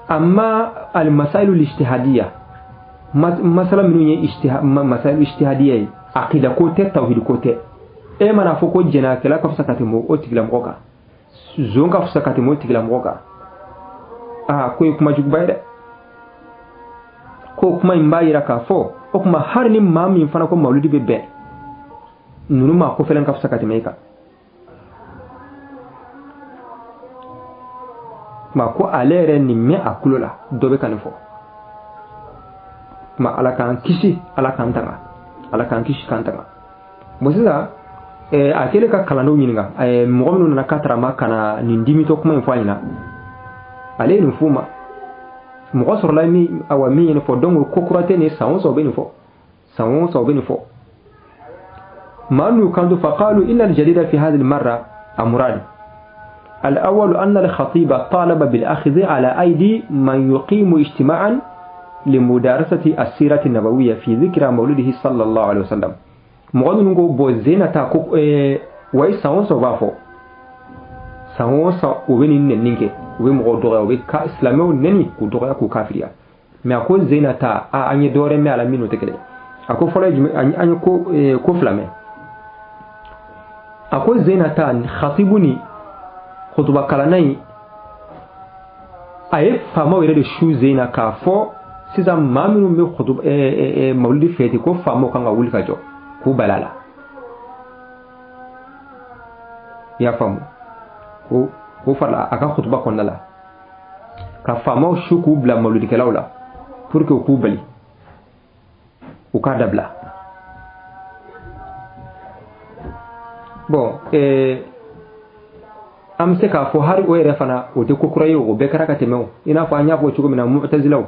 Amma al-masailu al-ijtihadiyya, masala minnu ye masailu ijtihadiyya ye, aqida ko tɛ, tawhid ko tɛ. E mana fɔ ko jɛnɛkɛla ka fisa ka tɛmɛ o tigilamɔgɔ kan, zon ka fisa ka tɛmɛ o tigilamɔgɔ kan, aa ko ye kuma juguba ye dɛ. Ko kuma in b'a yira k'a fɔ o kuma hali ni maa min fana ko mawlidi bɛ bɛn ninnu ma, ko fɛnɛ ka fisa ka tɛmɛ e kan. Kuma ko ale yɛrɛ nin mɛn a kulo la, dɔ bɛ ka nin fɔ. Kuma Ala k'an kisi, Ala k'an tanga, Ala k'an kisi k'an tanga. Bon sisan a kɛlen ka kalandenw ɲininka, mɔgɔ minnu nana Katarama ka na nin dimitɔ kuma in fɔ a ɲɛna, ale ye nin f'u ma. Mɔgɔ sɔrɔla min awa min ye nin fɔ, donc ko kura tɛ nin, san o san u bɛ nin fɔ, san o san u bɛ nin fɔ. Maa n'u kanto faqalu inna al-jadida fi hadhihi al-marra amrani. الأول أن الخطيب طالب بالأخذ على أيدي من يقيم اجتماعا لمدارسة السيرة النبوية في ذكرى مولده صلى الله عليه وسلم. Mɔgɔ ninnu ko bon zena ta ko wayi san o san u b'a fɔ, san o san u bɛ nin nɛni kɛ, u bɛ mɔgɔw dɔgɔya, u bɛ silamɛw nɛni k'u dɔgɔya k'u kafiriya. Mais a ko zena ta a an ye dɔwɛrɛ mɛn a la min n'o tɛ kelen. A ko fɔlɔ ye jumɛn? An ye ko fila mɛn. A ko zena ta khatibu ni khutuba kalanna in, a ye faamaw yɛrɛ de su zen na k'a fɔ sisan maa minnu bɛ khutuba mawlidi fɛti ko faamaw kan ka wuli ka jɔ k'u bali a la. I y'a faamu? Ko o farala a ka khutuba kɔnɔna la ka faamaw su k'u bila mawlidikɛlaw la pour que u k'u bali u k'a dabila. Bon an bɛ se k'a fɔ hali o yɛrɛ fana o tɛ ko kura ye, o bɛɛ kɛra ka tɛmɛ o. I n'a fɔ an y'a fɔ cogo min na, mu'tazilaw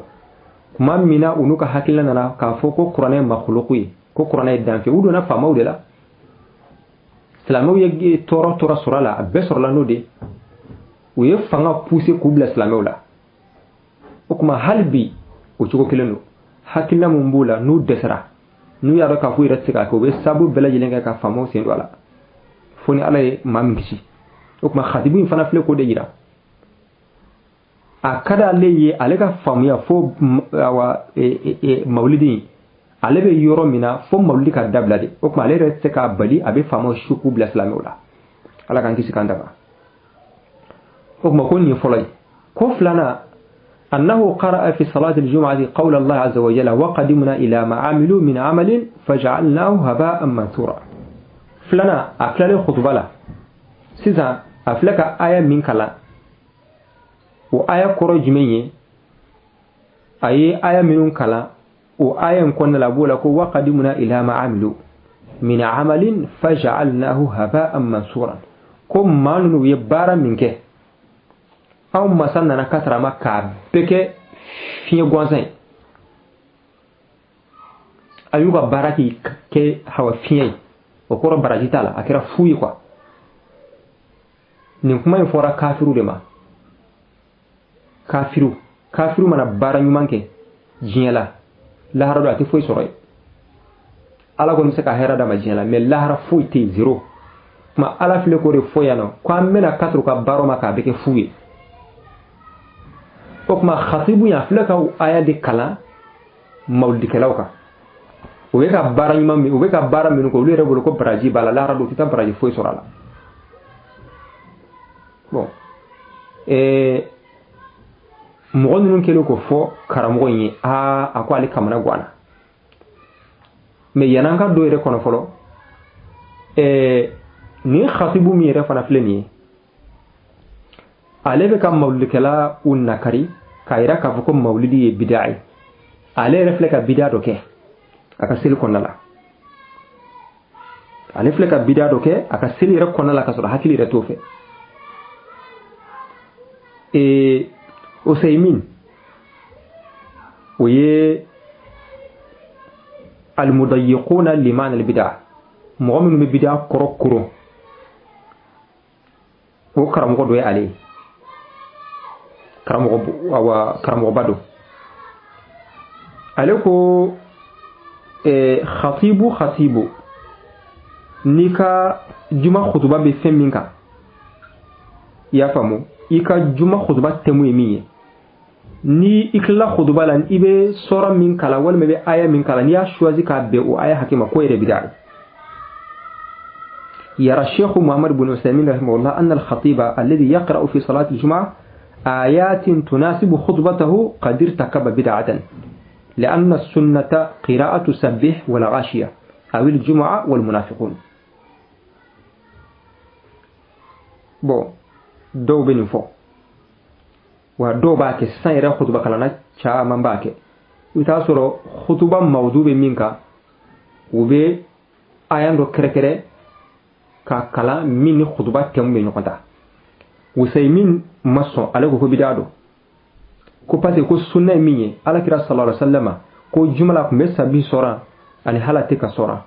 tuma min na u n'u ka hakilina nana k'a fɔ ko kuranɛ ye makhluku ye, ko kuranɛ ye danfɛn, u donna faamaw de la. Silamɛw ye tɔɔrɔ sɔrɔ a la, a bɛɛ sɔrɔla n'o de. U ye fanga pousser k'u bila silamɛw la. O tuma hali bi o cogo kelen don. Hakilina mun b'u la n'u dɛsɛra, n'u y'a dɔn k'a fɔ u yɛrɛ tɛ se k'a kɛ, u bɛ sabu bɛɛ lajɛlen kɛ ka faamaw sen don a la fo ni Ala ye maa min kisi. O tuma khatibu in fana filɛ k'o de yira. A ka d'ale ye, ale ka faamuya fo awa mawlidi ale bɛ yɔrɔ min na fo mawlidi ka dabila de. O tuma ale yɛrɛ tɛ se k'a bali, a bɛ faamaw su k'u bila silamɛw la. Ala k'an kisi k'an tanga. O tuma ko nin ye fɔlɔ ye. Ko filanan, أنه قرأ في صلاة الجمعة قول الله عز وجل وقدمنا إلى ما عملوا من عمل فجعلناه هباء منثورا. فلنا أفلال خطبة لا سيزا أفلك آية من كلا وآية كرة جميع أي آية من كلا وآية كنا لابولا وقدمنا إلى ما عملوا من عمل فجعلناه هباء منثورا. كم ما نو يبارا منك anw masa nana kasara ma k'a bɛɛ kɛ fiɲɛ gansan ye. A y'u ka baara k'i kɛ hawa fiɲɛ ye, o kɔrɔ baraji t'a la, a kɛra fu ye quoi. Nin kuma in fɔra kafiru de ma. Kafiru mana baara ɲuman kɛ diɲɛ la, lahara don a tɛ foyi sɔrɔ yen. Ala kɔni bɛ se ka hɛrɛ d'a ma diɲɛ la, mais lahara foyi tɛ yen, zéro. Kuma Ala filɛ k'o de fɔ yan nɔ, ko an bɛna kasɔrɔ ka baara ma k'a bɛɛ kɛ fu ye. O tuma khatibu yan filɛ ka aya de kalan mawlidikɛlaw kan. U bɛ ka baara ɲuman min, u bɛ ka baara minnu kɛ, olu yɛrɛ bolo ko baraji b'a la, lahara don u tɛ taa baraji foyi sɔrɔ a la. Bon mɔgɔ ninnu kɛlen k'o fɔ karamɔgɔ in ye, aa a ko ale kamana ganna. Mais yan'an ka don yɛrɛ kɔnɔ fɔlɔ, nin khatibu min yɛrɛ fana filɛ nin ye, ale bɛ ka mawlidikɛla u nakari k'a yira k'a fɔ ko mawlidi ye bidaa ye. Ale yɛrɛ filɛ ka bidaa dɔ kɛ a ka seli kɔnɔna la. Ale filɛ ka bidaa dɔ kɛ a ka seli yɛrɛ kɔnɔna la k'a sɔrɔ hakili yɛrɛ t'o fɛ. Usaymin o ye almudayiquna liman albidaa, mɔgɔ minnu bɛ bidaa kɔrɔ koron, o karamɔgɔ dɔ ye ale ye. Karamɔgɔba don. Ale ko khatibu n'i ka juma khutuba bɛ fɛn min kan, I y'a faamu, i ka juma khutuba thème ye min ye, ni i tilala khutuba la, i bɛ sɔrɔ min kalan walima i bɛ aya min kalan, n'i y'a choisi k'a bɛn o aya hakɛ ma, k'o yɛrɛ bida ye. يرى الشيخ محمد بن عثيمين رحمه الله أن الخطيب الذي يقرأ في صلاة الجمعة آيات تناسب خطبته قد ارتكب بدعة، لأن السنة قراءة سبح والغاشية أو الجمعة والمنافقون. Bon, dɔw bɛ nin fɔ, wa dɔw b'a kɛ sisan yɛrɛ. Khutuba kalanna caman b'a kɛ. I bɛ taa sɔrɔ khutuba mawdu bɛ min kan, u bɛ aya dɔ kɛrɛkɛrɛ k'a kalan min ni khutuba thème bɛ ɲɔgɔn ta. Usaymin ma sɔn, ale ko ko bida don, ko parce que ko sunna ye min ye, Alakira sallallahu alaihi wasallam ko juma la tun bɛ sabi sɔrɔ ani hala tɛ ka sɔrɔ,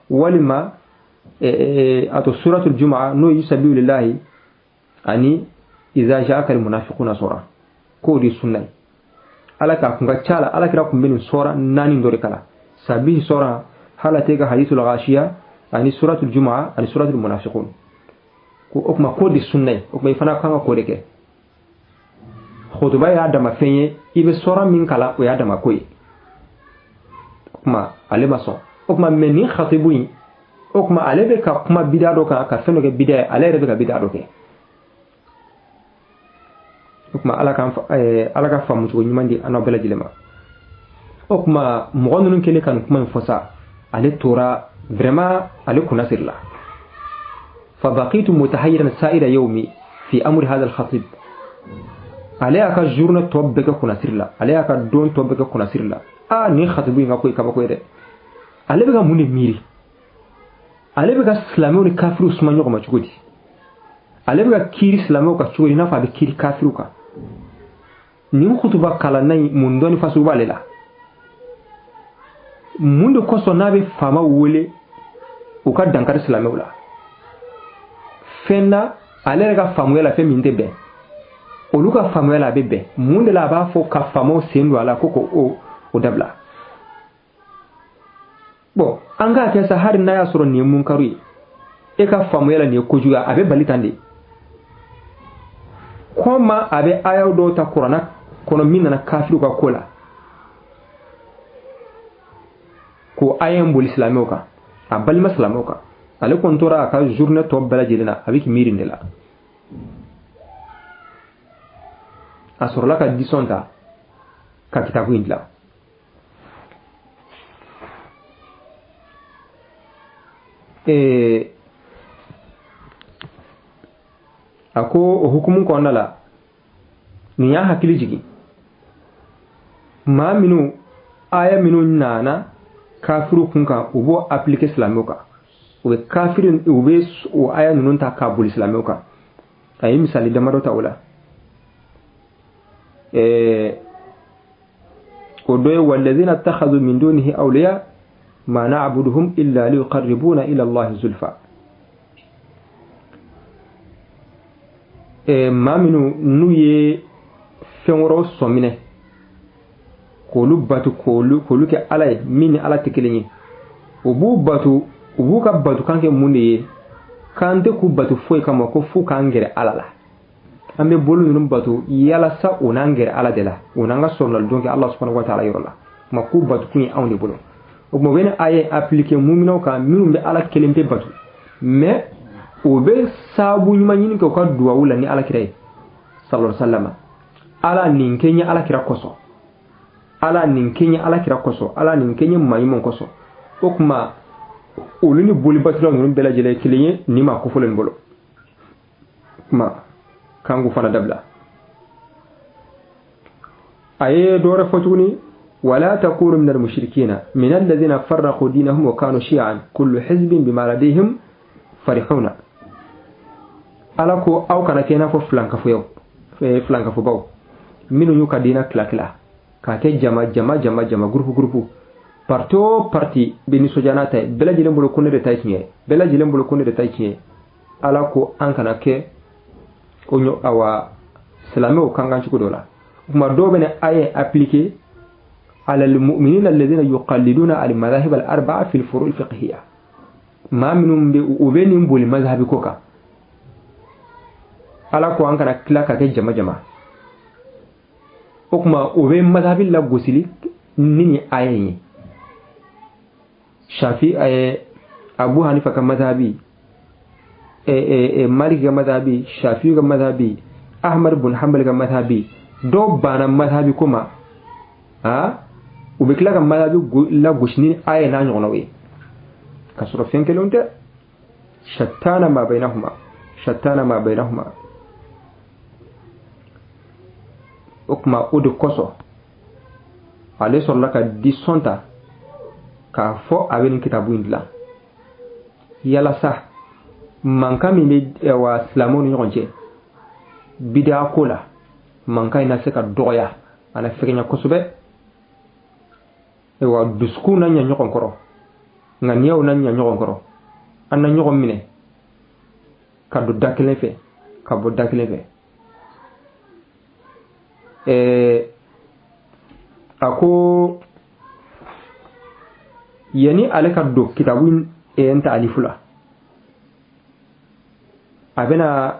walima a to suratul jumaa, n'o ye yusabbihu lillahi ani iza ja'aka al munafiquna sɔrɔ, k'o de ye sunna ye. Ala k'a kun ka ca la, Alakira kun bɛ nin sɔrɔ naani dɔ de kalan: sabihi sɔrɔ, hala tɛ ka hadisul ghashiya ani suratul jumaa ani suratul munafiqun. Ko o tuma k'o de sunna ye. O tuma i fana kan ka k'o de kɛ. Khutuba y'a dama fɛn ye, i bɛ sɔrɔ min kalan, o y'a dama ko ye. O tuma ale ma sɔn o tuma. Mɛ nin khatibu in, o tuma ale bɛ ka kuma bida dɔ kan, ka fɛn dɔ kɛ bida ye, ale yɛrɛ bɛ ka bida dɔ kɛ. O tuma Ala ka faamucogo ɲuman di an n'aw bɛɛ lajɛlen ma. O tuma mɔgɔ ninnu kɛlen ka nin kuma in fɔ sa, ale tora vraiment, ale kunna sirila. فبقيت متحيرا سائر يومي في أمر هذا الخطيب. Ale y'a ka journée tɔ bɛɛ kɛ kunnasiri la, ale y'a ka don tɔ bɛɛ kɛ kunnasiri la. Aa, nin khatibu in ka ko ye kabako ye dɛ. Ale bɛ ka mun de miiri? Ale bɛ ka silamɛw ni kafiriw suma ɲɔgɔn ma cogo di? Ale bɛ ka kiiri silamɛw kan cogo di, i n'a fɔ a bɛ kiiri kafiriw kan? Nin kutuba kalanna in, mun dɔnni fasugu b'ale la? Mun de kosɔn n'a bɛ faamaw wele u ka dankari silamɛw la fɛn na, ale yɛrɛ ka faamuya la, fɛn min tɛ bɛn olu ka faamuya la, a bɛ bɛn? Mun de la a b'a fɔ ka faamaw sen don a la ko o dabila? Bon, an k'a kɛ sa, hali n'a y'a sɔrɔ nin ye munkaru ye, e ka faamuya la nin ye kojugu ye, a bɛ bali tan de. Kɔma a bɛ ayaw dɔw ta kuranna kɔnɔ min nana kafiriw ka ko la, k'o aya in boli silamɛw kan, a balima silamɛw kan. Ale kɔni tora a ka journée tɔ bɛɛ lajɛlen na, a bɛ k'i miiri nin de la. A sɔrɔla ka disɔn ta ka kitabu in dilan. A ko o hukumu kɔnɔna la, nin y'a hakili jigin maa minnu, aya minnu nana kafiriw kun kan, u b'o appliquer silamɛw kan, u bɛ kafiri, u bɛ o aya ninnu ta k'a boli silamɛw kan. A ye misali damadɔ ta o la. O dɔ ye walladhina ittakhadhu min dunihi awliya ma na'buduhum illa liyuqarribuna ila Allahi zulfa. Maa minnu n'u ye fɛn wɛrɛw sɔminɛ k'olu batu, k'olu kɛ Ala ye min ni Ala tɛ kelen ye, u b'u batu, u b'u ka batukan kɛ mun de ye? K'an tɛ k'u batu foyi kama ko f'u k'an gɛrɛ Ala la. An bɛ bolo ninnu batu yalasa u n'an gɛrɛ Ala de la, u n'an ka sɔrɔlalidon kɛ Allah subhanahu wa ta'ala yɔrɔ la. Kuma k'u batukun ye anw de bolo. O tuma u bɛ ni aya appliquer muminɛw kan minnu bɛ Ala kelen pe batu, mais u bɛ saabu ɲuman ɲini kɛ u ka duwawu la ni Ala kira ye sallallahu alaihi wasallam. Ala nin kɛ n ye Ala kira kosɔn, Ala nin kɛ n ye Ala kira kosɔn, Ala nin kɛ n ye maa ɲuman kosɔn. O tuma olu ni bolibatulaw ninnu bɛɛ lajɛlen ye kelen ye nin maa kofɔlen bolo. Kuma k'an k'o fana dabila. A ye dɔ wɛrɛ fɔ tuguni: ولا تكونوا من المشركين من الذين فرقوا دينهم وكانوا شيعا كل حزب بما لديهم فرحون. Ala ko aw kana kɛ i n'a fɔ filankafobaw minnu y'u ka diinɛ tila tila k'a kɛ jama jama jama jama, groupe groupe, parti o parti bɛ nisɔndiya n'a ta ye, bɛɛ lajɛlen bolo ko ne de ta ye tiɲɛ ye, bɛɛ lajɛlen bolo ko ne de ta ye tiɲɛ ye. Ala ko an kana kɛ o ɲɔ. Awa, silamɛw kan kan cogo dɔ la. O tuma dɔw bɛ na aya appliquer على المؤمنين الذين يقلدون المذاهب الأربعة في الفروع الفقهية. ما منهم وبين بولي مذهب كوكا. Ala ko an kana tila ka kɛ jama jama. O tuma o bɛ mazhabi lagosili ni nin aya in ye. Shafi Abu Hanifa ka mazhabi, Malik ka mazhabi, Shafi ka mazhabi, Ahmad bin Hanbal ka mazhabi, dɔw banna mazhabi ko ma, u bɛ tila ka mazhabi lagosi ni aya n'a ɲɔgɔnnaw ye, ka sɔrɔ fɛn kelenw tɛ. Shattana ma bainahuma, shattana ma bainahuma. O tuma o de kosɔn ale sɔrɔla ka disɔn ta k'a fɔ a bɛ nin kitabu in dilan yalasa mankan min bɛ wa silamɛw ni ɲɔgɔn cɛ bidaa ko la, mankan in na se ka dɔgɔya, a na fɛgɛnya kosɛbɛ, wa dusukun na ɲɛ ɲɔgɔn kɔrɔ, ŋaniyaw na ɲɛ ɲɔgɔn kɔrɔ, an na ɲɔgɔn minɛ ka don da kelen fɛ ka bɔ da kelen fɛ. A ko yani ale ka don kitabu in ta alifu la, a bɛna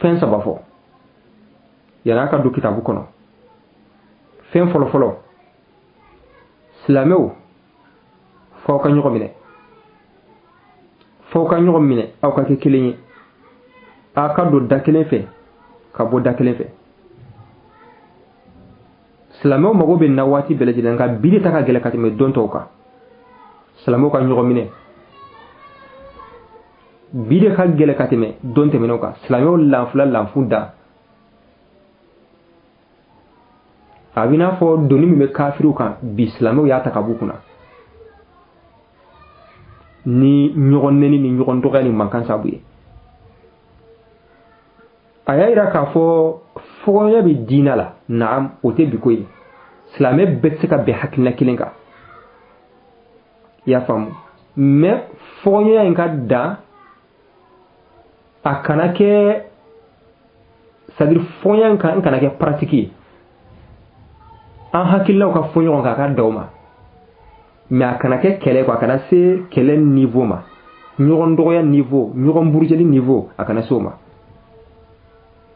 fɛn saba fɔ yan'a ka don kitabu kɔnɔ. Fɛn fɔlɔfɔlɔ, silamɛw f'aw ka ɲɔgɔn minɛ, f'aw ka ɲɔgɔn minɛ, aw ka kɛ kelen ye, aw ka don da kelen fɛ ka bɔ da kelen fɛ. Silamɛw mago bɛ na waati bɛɛ lajɛlen, nka bi de ta ka gɛlɛn ka tɛmɛ don tɔw kan. Silamɛw ka ɲɔgɔn minɛ bi de ka gɛlɛn ka tɛmɛ don tɛmɛnenw kan. Silamɛw lanfila lanfu da, a b'i n'a fɔ doni min bɛ kafiriw kan bi, silamɛw y'a ta ka b'u kunna ni ɲɔgɔn nɛni ni ɲɔgɔn dɔgɔya ni mankan sabu ye. A y'a yira k'a fɔ fɔgɔnya bɛ diinɛ la, naam, o tɛ bi ko ye. Silamɛ bɛɛ tɛ se ka bɛn hakilina kelen kan, i y'a faamu, mais fɔgɔnya in ka dan, a kana kɛ, c'est-à-dire fɔgɔnya in kana kɛ pratique ye. An hakilinaw ka fɔ ɲɔgɔn kan a ka dan o ma, mais a kana kɛ kɛlɛ quoi, a kana se kɛlɛ niveau ma, ɲɔgɔn dɔgɔya niveau, ɲɔgɔn burujɛli niveau, a kana se o ma.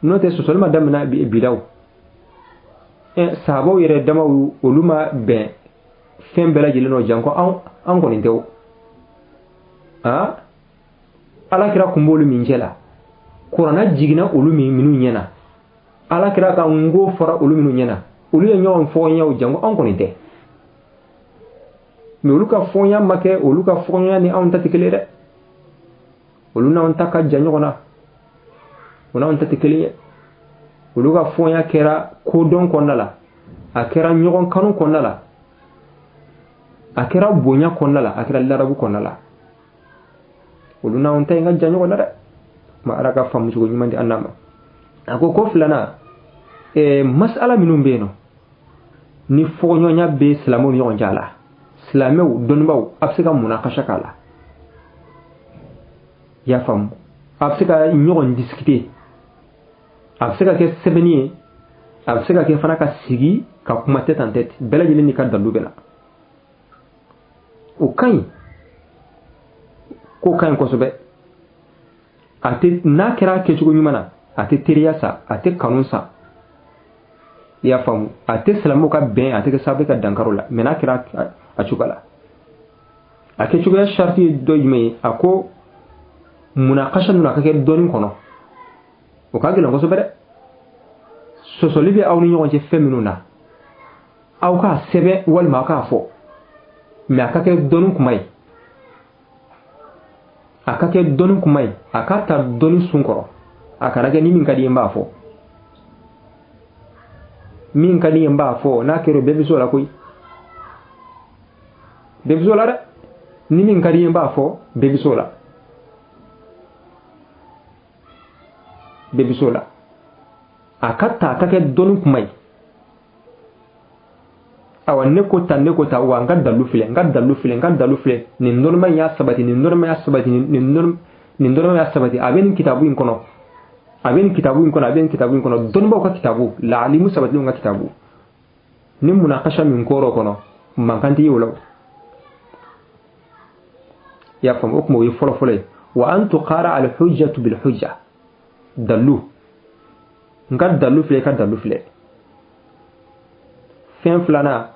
N'o tɛ sɔsɔli ma daminɛ bi la o. Sahabaw yɛrɛ damaw olu ma bɛn fɛn bɛɛ lajɛlen nɔ, janko an kɔni tɛ o. Ala kira kun b'olu min cɛ la, kuranna jiginna olu minnu ɲɛna, ala kira ka nko fɔra olu minnu ɲɛna, olu ye ɲɔgɔn fɔɲɔgɔnya, janko an kɔni tɛ. Mais olu ka fɔɲɔgɔnya ma kɛ, olu ka fɔɲɔgɔnya ni anw ta tɛ kelen ye dɛ, olu n'anw ta ka jan ɲɔgɔn na, o n'anw ta tɛ kelen ye. Olu ka fɔɲɔgɔnya kɛra kodɔn kɔnɔna la, a kɛra ɲɔgɔn kanu kɔnɔna la, a kɛra bonya kɔnɔna la, a kɛra ladabu kɔnɔna la. Olu n'anw ta in ka jan ɲɔgɔn na dɛ. Ma Ala ka faamucogo ɲuman di an n'a ma. A ko ko filanan, masala minnu bɛ yen nɔ ni fɔɲɔgɔnya bɛ silamɛw ni ɲɔgɔn cɛ a la, silamɛw dɔnnibaw a bɛ se ka munakasa k'a la, i y'a faamu, a bɛ se ka ɲɔgɔn discuter, a bɛ se ka kɛ sɛbɛnni ye, a bɛ se ka kɛ fana ka sigi ka kuma tête en tête, bɛɛ lajɛlen n'i ka dalu bɛ na. O ka ɲi, k'o ka ɲi kosɛbɛ. A tɛ, n'a kɛra kɛcogo ɲuman na, a tɛ teriya sa, a tɛ kanu sa, i y'a faamu, a tɛ silamɛw ka bɛn, a tɛ kɛ sababu ye ka dankari o la. Mais n'a kɛra a cogoya la, a kɛcogoya sariti ye dɔ jumɛn ye? A ko munakasa ninnu a ka kɛ dɔnni kɔnɔ, o ka gɛlɛn kosɛbɛ dɛ. Sɔsɔli bɛ aw ni ɲɔgɔn cɛ fɛn minnu na, aw k'a sɛbɛn walima aw k'a fɔ, mais a ka kɛ dɔnni kuma ye, a ka kɛ dɔnni kuma ye, a ka ta dɔnni sun kɔrɔ, a kana kɛ ni min ka di ye n b'a fɔ, min ka di ye n b'a fɔ, n'a kɛra o bɛɛ bɛ se o la koyi, bɛɛ bɛ se o la dɛ. Ni min ka di ye n b'a fɔ, bɛɛ bɛ se o la, bɛɛ bɛ se o la. A ka ta a ka kɛ dɔnni kuma ye. Awa ne ko ta, ne ko ta, wa n ka dalu filɛ, n ka dalu filɛ, n ka dalu filɛ, nin dɔnnima in y'a sabati, nin dɔnnima y'a sabati, nin dɔnnima y'a sabati, a bɛ nin kitabu in kɔnɔ, a bɛ nin kitabu in kɔnɔ, a bɛ nin kitabu in kɔnɔ, dɔnnibaw ka kitabu, laalimu sabatilenw ka kitabu. Ni munakasa min kɔrɔ kɔnɔ, mankan tɛ ye o la. I y'a faamu, o tuma o ye fɔlɔfɔlɔ ye. Wa an tuqara al hujjatu bil hujja, dalu N ka dalu filɛ, i ka dalu filɛ. Fɛn filanan,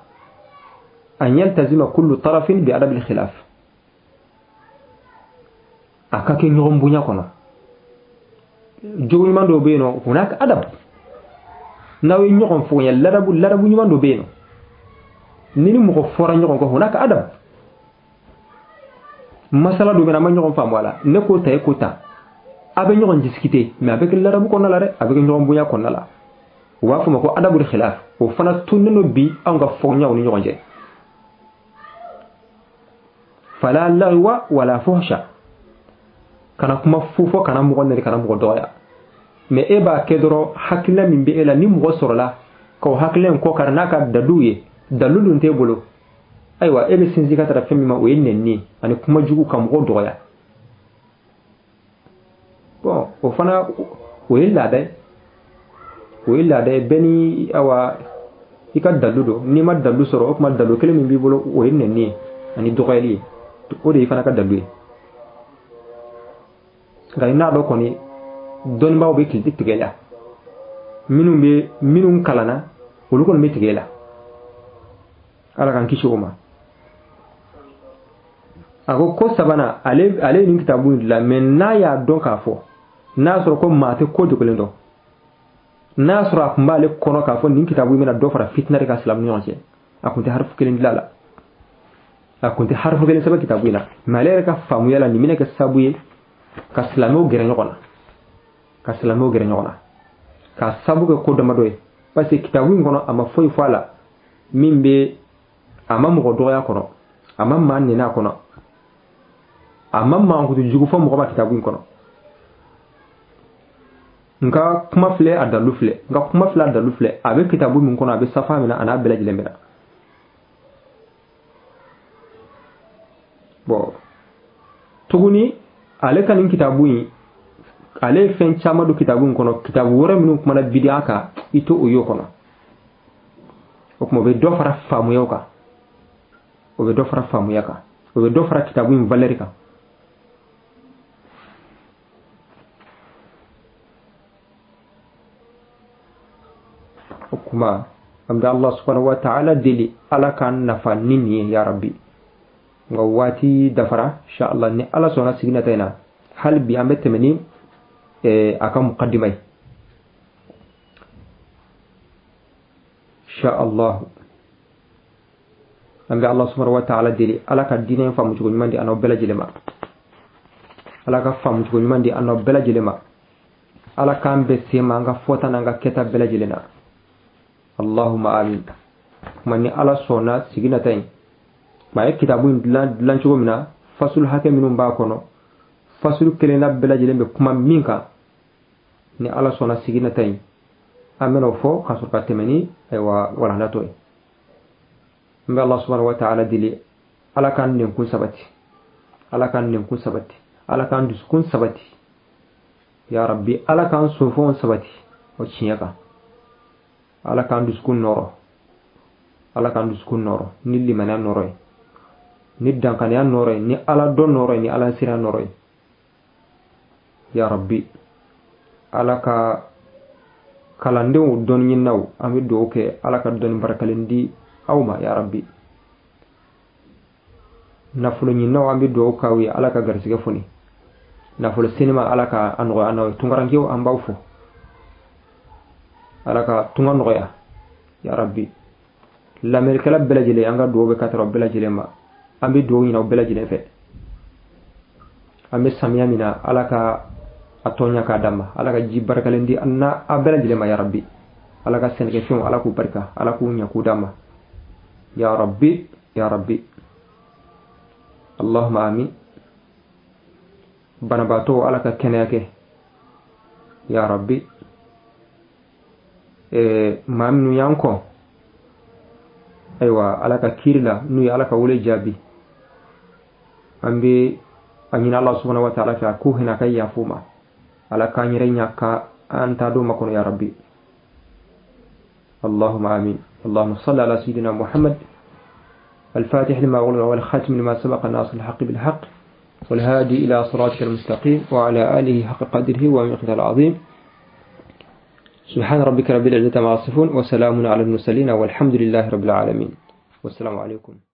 an yaltazima kullu tarafin bi adabil khilaf, a ka kɛ ɲɔgɔn bonya kɔnɔ. Jogo ɲuman dɔw bɛ yen nɔ, hunaka adab, n'aw ye ɲɔgɔn fɔɲɛ, ladabu ɲuman dɔ bɛ yen nɔ. Ni mɔgɔ fɔra ɲɔgɔn kɔ, hunaka adab. Masala dɔ bɛ yen, an ma ɲɔgɔn faamu a la, ne ko ta, e ko ta, a bɛ ɲɔgɔn discuter, mais a bɛ kɛ ladabu kɔnɔna la dɛ, a bɛ kɛ ɲɔgɔn bonya kɔnɔna la. U b'a fɔ ma ko adabul khilaf. O fana tunnen don bi anw ka fɔɲaw ni ɲɔgɔn cɛ. Fala lagwa wala fuhsha, kana kuma fu fɔ, kana mɔgɔ nɛni, kana mɔgɔ dɔgɔya. Mais e b'a kɛ dɔrɔn, hakilina min bɛ e la, ni mɔgɔ sɔrɔla k'o hakilina in kɔ kari n'a ka dalu ye, dalu dun t'e bolo, ayiwa e bɛ sinsin ka taara fɛn min ma, o ye nɛni ani kuma jugu ka mɔgɔ dɔgɔya. Bon, o fana o ye laada ye, o ye laada ye. Bɛɛ ni awa i ka dalu don. N'i ma dalu sɔrɔ, o tuma dalu kelen min b'i bolo, o ye nɛni ye ani dɔgɔyali ye, o de y'i fana ka dalu ye. Nka i n'a dɔn kɔni, dɔnnibaaw bɛ kili tigɛ la, minnu bɛ minnu kalanna, olu kɔni bɛ tigɛ la. Ala k'an kisi o ma. A ko sabanan, ale ye nin kitabu in dilan, mais n'a y'a dɔn k'a fɔ, n'a sɔrɔ ko maa tɛ ko dogolen dɔn, n'a sɔrɔ a tun b'ale kɔnɔ k'a fɔ nin kitabu in bɛna dɔ fara fitina de kan silamɛw ni ɲɔgɔn cɛ, a tun tɛ harifu kelen dilan la, a tun tɛ harifu kelen sɛbɛn kitabu in na. Mais ale yɛrɛ ka faamuya la, nin bɛna kɛ sababu ye ka silamɛw gɛrɛ ɲɔgɔn na, ka silamɛw gɛrɛ ɲɔgɔn na, k'a sababu kɛ ko damadɔ ye. Parce que kitabu in kɔnɔ, a ma foyi fɔ a la min bɛ, a ma mɔgɔ dɔgɔya kɔnɔ, a ma maa nɛni a kɔnɔ, a ma mankutu jugu fɔ mɔgɔ ma kitabu in kɔnɔ. N ka kuma filɛ, a dalu filɛ, n ka kuma filɛ, a dalu filɛ. A bɛ kitabu min kɔnɔ, a bɛ safa min na, a n'a bɛɛ lajɛlen bɛ na. Bon, tuguni ale ka nin kitabu in, ale ye fɛn caman don kitabu in kɔnɔ, kitabu wɛrɛ minnu kumana bidiya kan, i t'o o y'o kɔnɔ. O tuma o bɛ dɔ fara faamuyaw kan, o bɛ dɔ fara faamuya kan, o bɛ dɔ fara kitabu in valeur kan. O kuma an bɛ Allah subhanahu wa ta'ala deli, Ala k'an nafa ni nin ye, ya Rabbi. Nka waati dafara, insha Allah, ni Ala sɔnna sigi nata in na, hali bi an bɛ tɛmɛ ni a ka muqaddima ye, insha Allah. An bɛ Allah subhanahu wa ta'ala deli, Ala ka diinɛ in faamu cogo ɲuman di an n'aw bɛɛ lajɛlen ma, Ala ka faamu cogo ɲuman di an n'aw bɛɛ lajɛlen ma, Ala k'an bɛn sen ma an ka fɔta n'an ka kɛta bɛɛ lajɛlen na. Allahumma amin. Kuma ni Ala sɔnna sigi nata in, maa ye kitabu in dilan cogo min na, fasulu hakɛ minnu b'a kɔnɔ, fasulu kelenna bɛɛ lajɛlen bɛ kuma min kan, ni Ala sɔnna sigi nata in, an bɛna o fɔ ka sɔrɔ ka tɛmɛ ni ayiwa walandatɔ ye. N bɛ Allah subhanahu wa ta'ala deli, Ala k'an nɛnkun sabati, Ala k'an nɛnkun sabati, Ala k'an dusukun sabati, ya Rabbi. Ala k'an sonfɛnw sabati o tiɲɛ kan, Ala k'an dusukun nɔrɔ, Ala k'an dusukun nɔrɔ ni limaniya nɔrɔ ye, ni dankaniya nɔrɔ ye, ni Ala dɔn nɔrɔ ye, ni Ala siran nɔrɔ ye, ya Rabbi. Ala ka kalandenw, dɔnni ɲininaw, an bɛ dugawu kɛ, Ala ka dɔnni barakalen di aw ma, ya Rabbi. Nafolo ɲininaw, an bɛ dugawu k'aw ye, Ala ka garisɛgɛ foni. Nafolo senima, Ala ka a nɔgɔya an n'aw ye. Tunkarankew, an b'aw fo, Ala ka tunga nɔgɔya, ya Rabbi. Lamɛnnikɛla bɛɛ lajɛlen, an ka dugawu bɛ ka taara bɛɛ lajɛlen ma, an bɛ dugawu ɲini aw bɛɛ lajɛlen fɛ. An bɛ samiya min na, Ala ka a tɔɲa k'a d'an ma, Ala ka ji barikalen di an n'a a bɛɛ lajɛlen ma, ya Rabbi. Ala ka sɛnɛkɛfɛnw, Ala k'u barika, Ala k'u ɲɛ k'u d'an ma, ya Rabbi, ya Rabbi. Allahumma amin. Banabaatɔw, Ala ka kɛnɛya kɛ, ya Rabbi. Maa minnu y'an kɔn, ayiwa Ala ka kiiri la, n'u ye Ala ka wele jaabi, an bɛ a ɲini Allah subhanahu wa ta'ala fɛ, a k'u hinɛ, a ka yafa u ma, Ala k'an yɛrɛ ɲa ka an ta don makɔnɔ, ya Rabbi. Allahumma amin. Allahumma salli ala sayyidina Muhammad الفاتح لما أغلق والخاتم لما سبق الناصر الحق بالحق والهادي إلى صراطك المستقيم وعلى آله حق قدره ومقداره العظيم. سبحان ربك رب العزة عما يصفون وسلام على المرسلين والحمد لله رب العالمين والسلام عليكم.